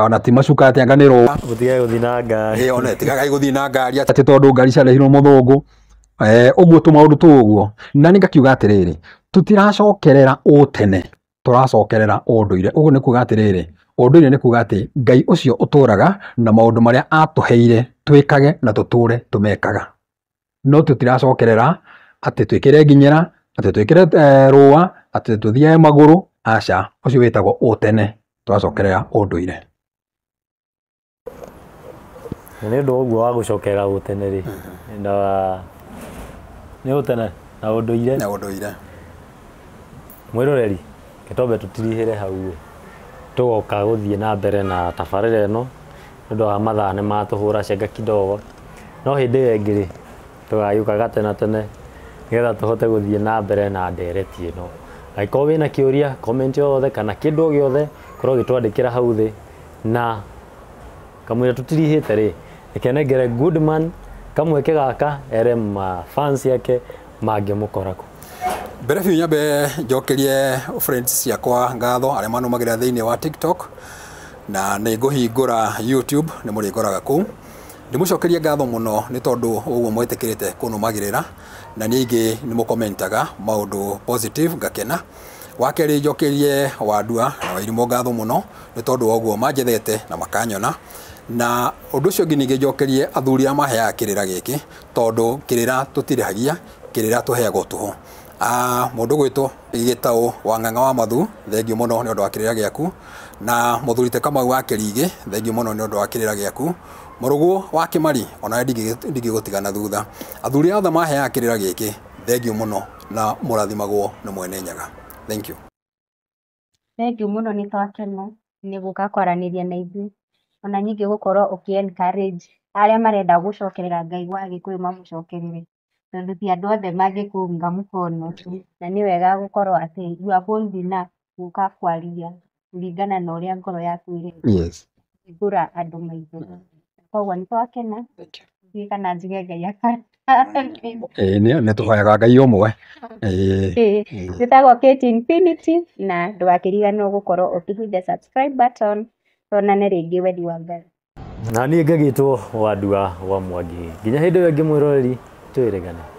ona ti macuka atĩ anga nĩ rũa. Mũtigage gũthiĩ na ngari. Ĩĩ, ona tigagai gũthiĩ na ngari atĩ tondũ ngari ciarehirwo mũthũngũ. Ũguo tũmaũndũ tũu ũguo. Na nĩ ngakiuga atĩrĩrĩ, tũtiracokerera ũtene, tũracokerera ũndũire. Ũguo nĩ kuga atĩrĩrĩ, ũndũire nĩ kuga atĩ Ngai ũcio ũtũraga na maũndũ marĩa atũheire twĩkage na tũtũre tũmekaga. No tũtiracokerera atĩ twĩkĩre nginyĩra, atĩ twĩkĩre rũa, atĩ tũthiage magũrũ, aca, ũcio wĩtagwo ũtene, tũracokerera ũndũire. Na nĩ ũndũ wa ũguo wa gũcokerera ũtene rĩ, na nĩ ũtene na ũndũire. Na ũndũire. Mwĩroreri, gĩtombe tũtirihĩre hau ĩ, tũgoka gũthiĩ na mbere na tabarĩra ĩno nĩ ũndũ wa mathaa nĩ matũhũra cenga kidogo, no hĩndĩ ĩyo ĩngĩ rĩ, tũgagĩũka gatene tene nĩgetha tũhote gũthiĩ na mbere na ndereti ĩno. Angĩkorwo wĩna kĩũria, comment yothe kana kĩndũ o gĩothe, korwo ũgĩtwandĩkĩra hau thĩ, na kamũira tũtirihĩte rĩ, reke nengere Goodman kamweke gaka ere ma fans yake mangĩmũkora kũ. Mbere biũ nyambe njokerie friends ciakwa ngatho arĩa manũmagĩrĩra thĩinĩ wa TikTok, na nĩ ngũhingũra YouTube nĩ mũrĩngoraga kũu. Ndĩmũcokerie ngatho mũno nĩ tondũ ũguo mwĩtĩkĩrĩte kũnũmagĩrĩra, na ningĩ nĩ mũkomentaga maũndũ positive ngakena. Wa kerĩ njokerie Wandua na Wairimũ ngatho mũno nĩ tondũ wa ũguo manjethete na makanyona. Na ũndũ ũcio ũngĩ ningĩ njokerie athuri arĩa maheaga kĩrĩra gĩkĩ, tondũ kĩrĩra tũtirĩhagia, kĩrĩra tũheagwo tũhũ. Mũndũ gwĩtwo Gĩtaũ wa Ng'ang'a wa Mathu, thengiũ mũno nĩ ũndũ wa kĩrĩra gĩaku. Na mũthuri te Kamau wa Kĩrigĩ, thengiũ mũno nĩ ũndũ wa kĩrĩra gĩaku. Mũrũgũ wa Kĩmari, onawe ndingĩgũtigana thutha. Athuri othe maheaga kĩrĩra gĩkĩ, thengiũ mũno na mũrathimagwo nĩ Mwene Nyaga. Thank you. Thengiũ mũno, nĩ twakena nĩ gũka kwaranĩria na ithuĩ, ona ningĩ gũkorwo ũkĩ encourage arĩa marenda gũcokerera Ngai wa Gĩkũyũ mamũcokerere, tondũ ti andũ othe mangĩkũunga mũkono, na nĩ wega gũkorwo atĩ you are bold enough gũka kwaria kũringana na ũrĩa ngoro yaku ĩrenda. Yes. Kũhingũra andũ maitho. Koguo nĩ twakena. Thank you. Ndiũĩ kana njuge Ngai aka. Ĩĩ, nĩ tũhoyaga Ngai ũmwe. Ĩĩ. Ĩĩ, njĩtagwo Kate Infinity na ndũgakĩriganĩrwo gũkorwo ũkĩhutia subscribe button, tuonane rĩngĩ wendi wa Ngai. Na niĩ ngagĩtwo Wandua wa Mwangi, nginya hĩndĩ ĩyo ĩngĩ mwĩroreri, twĩrĩgane.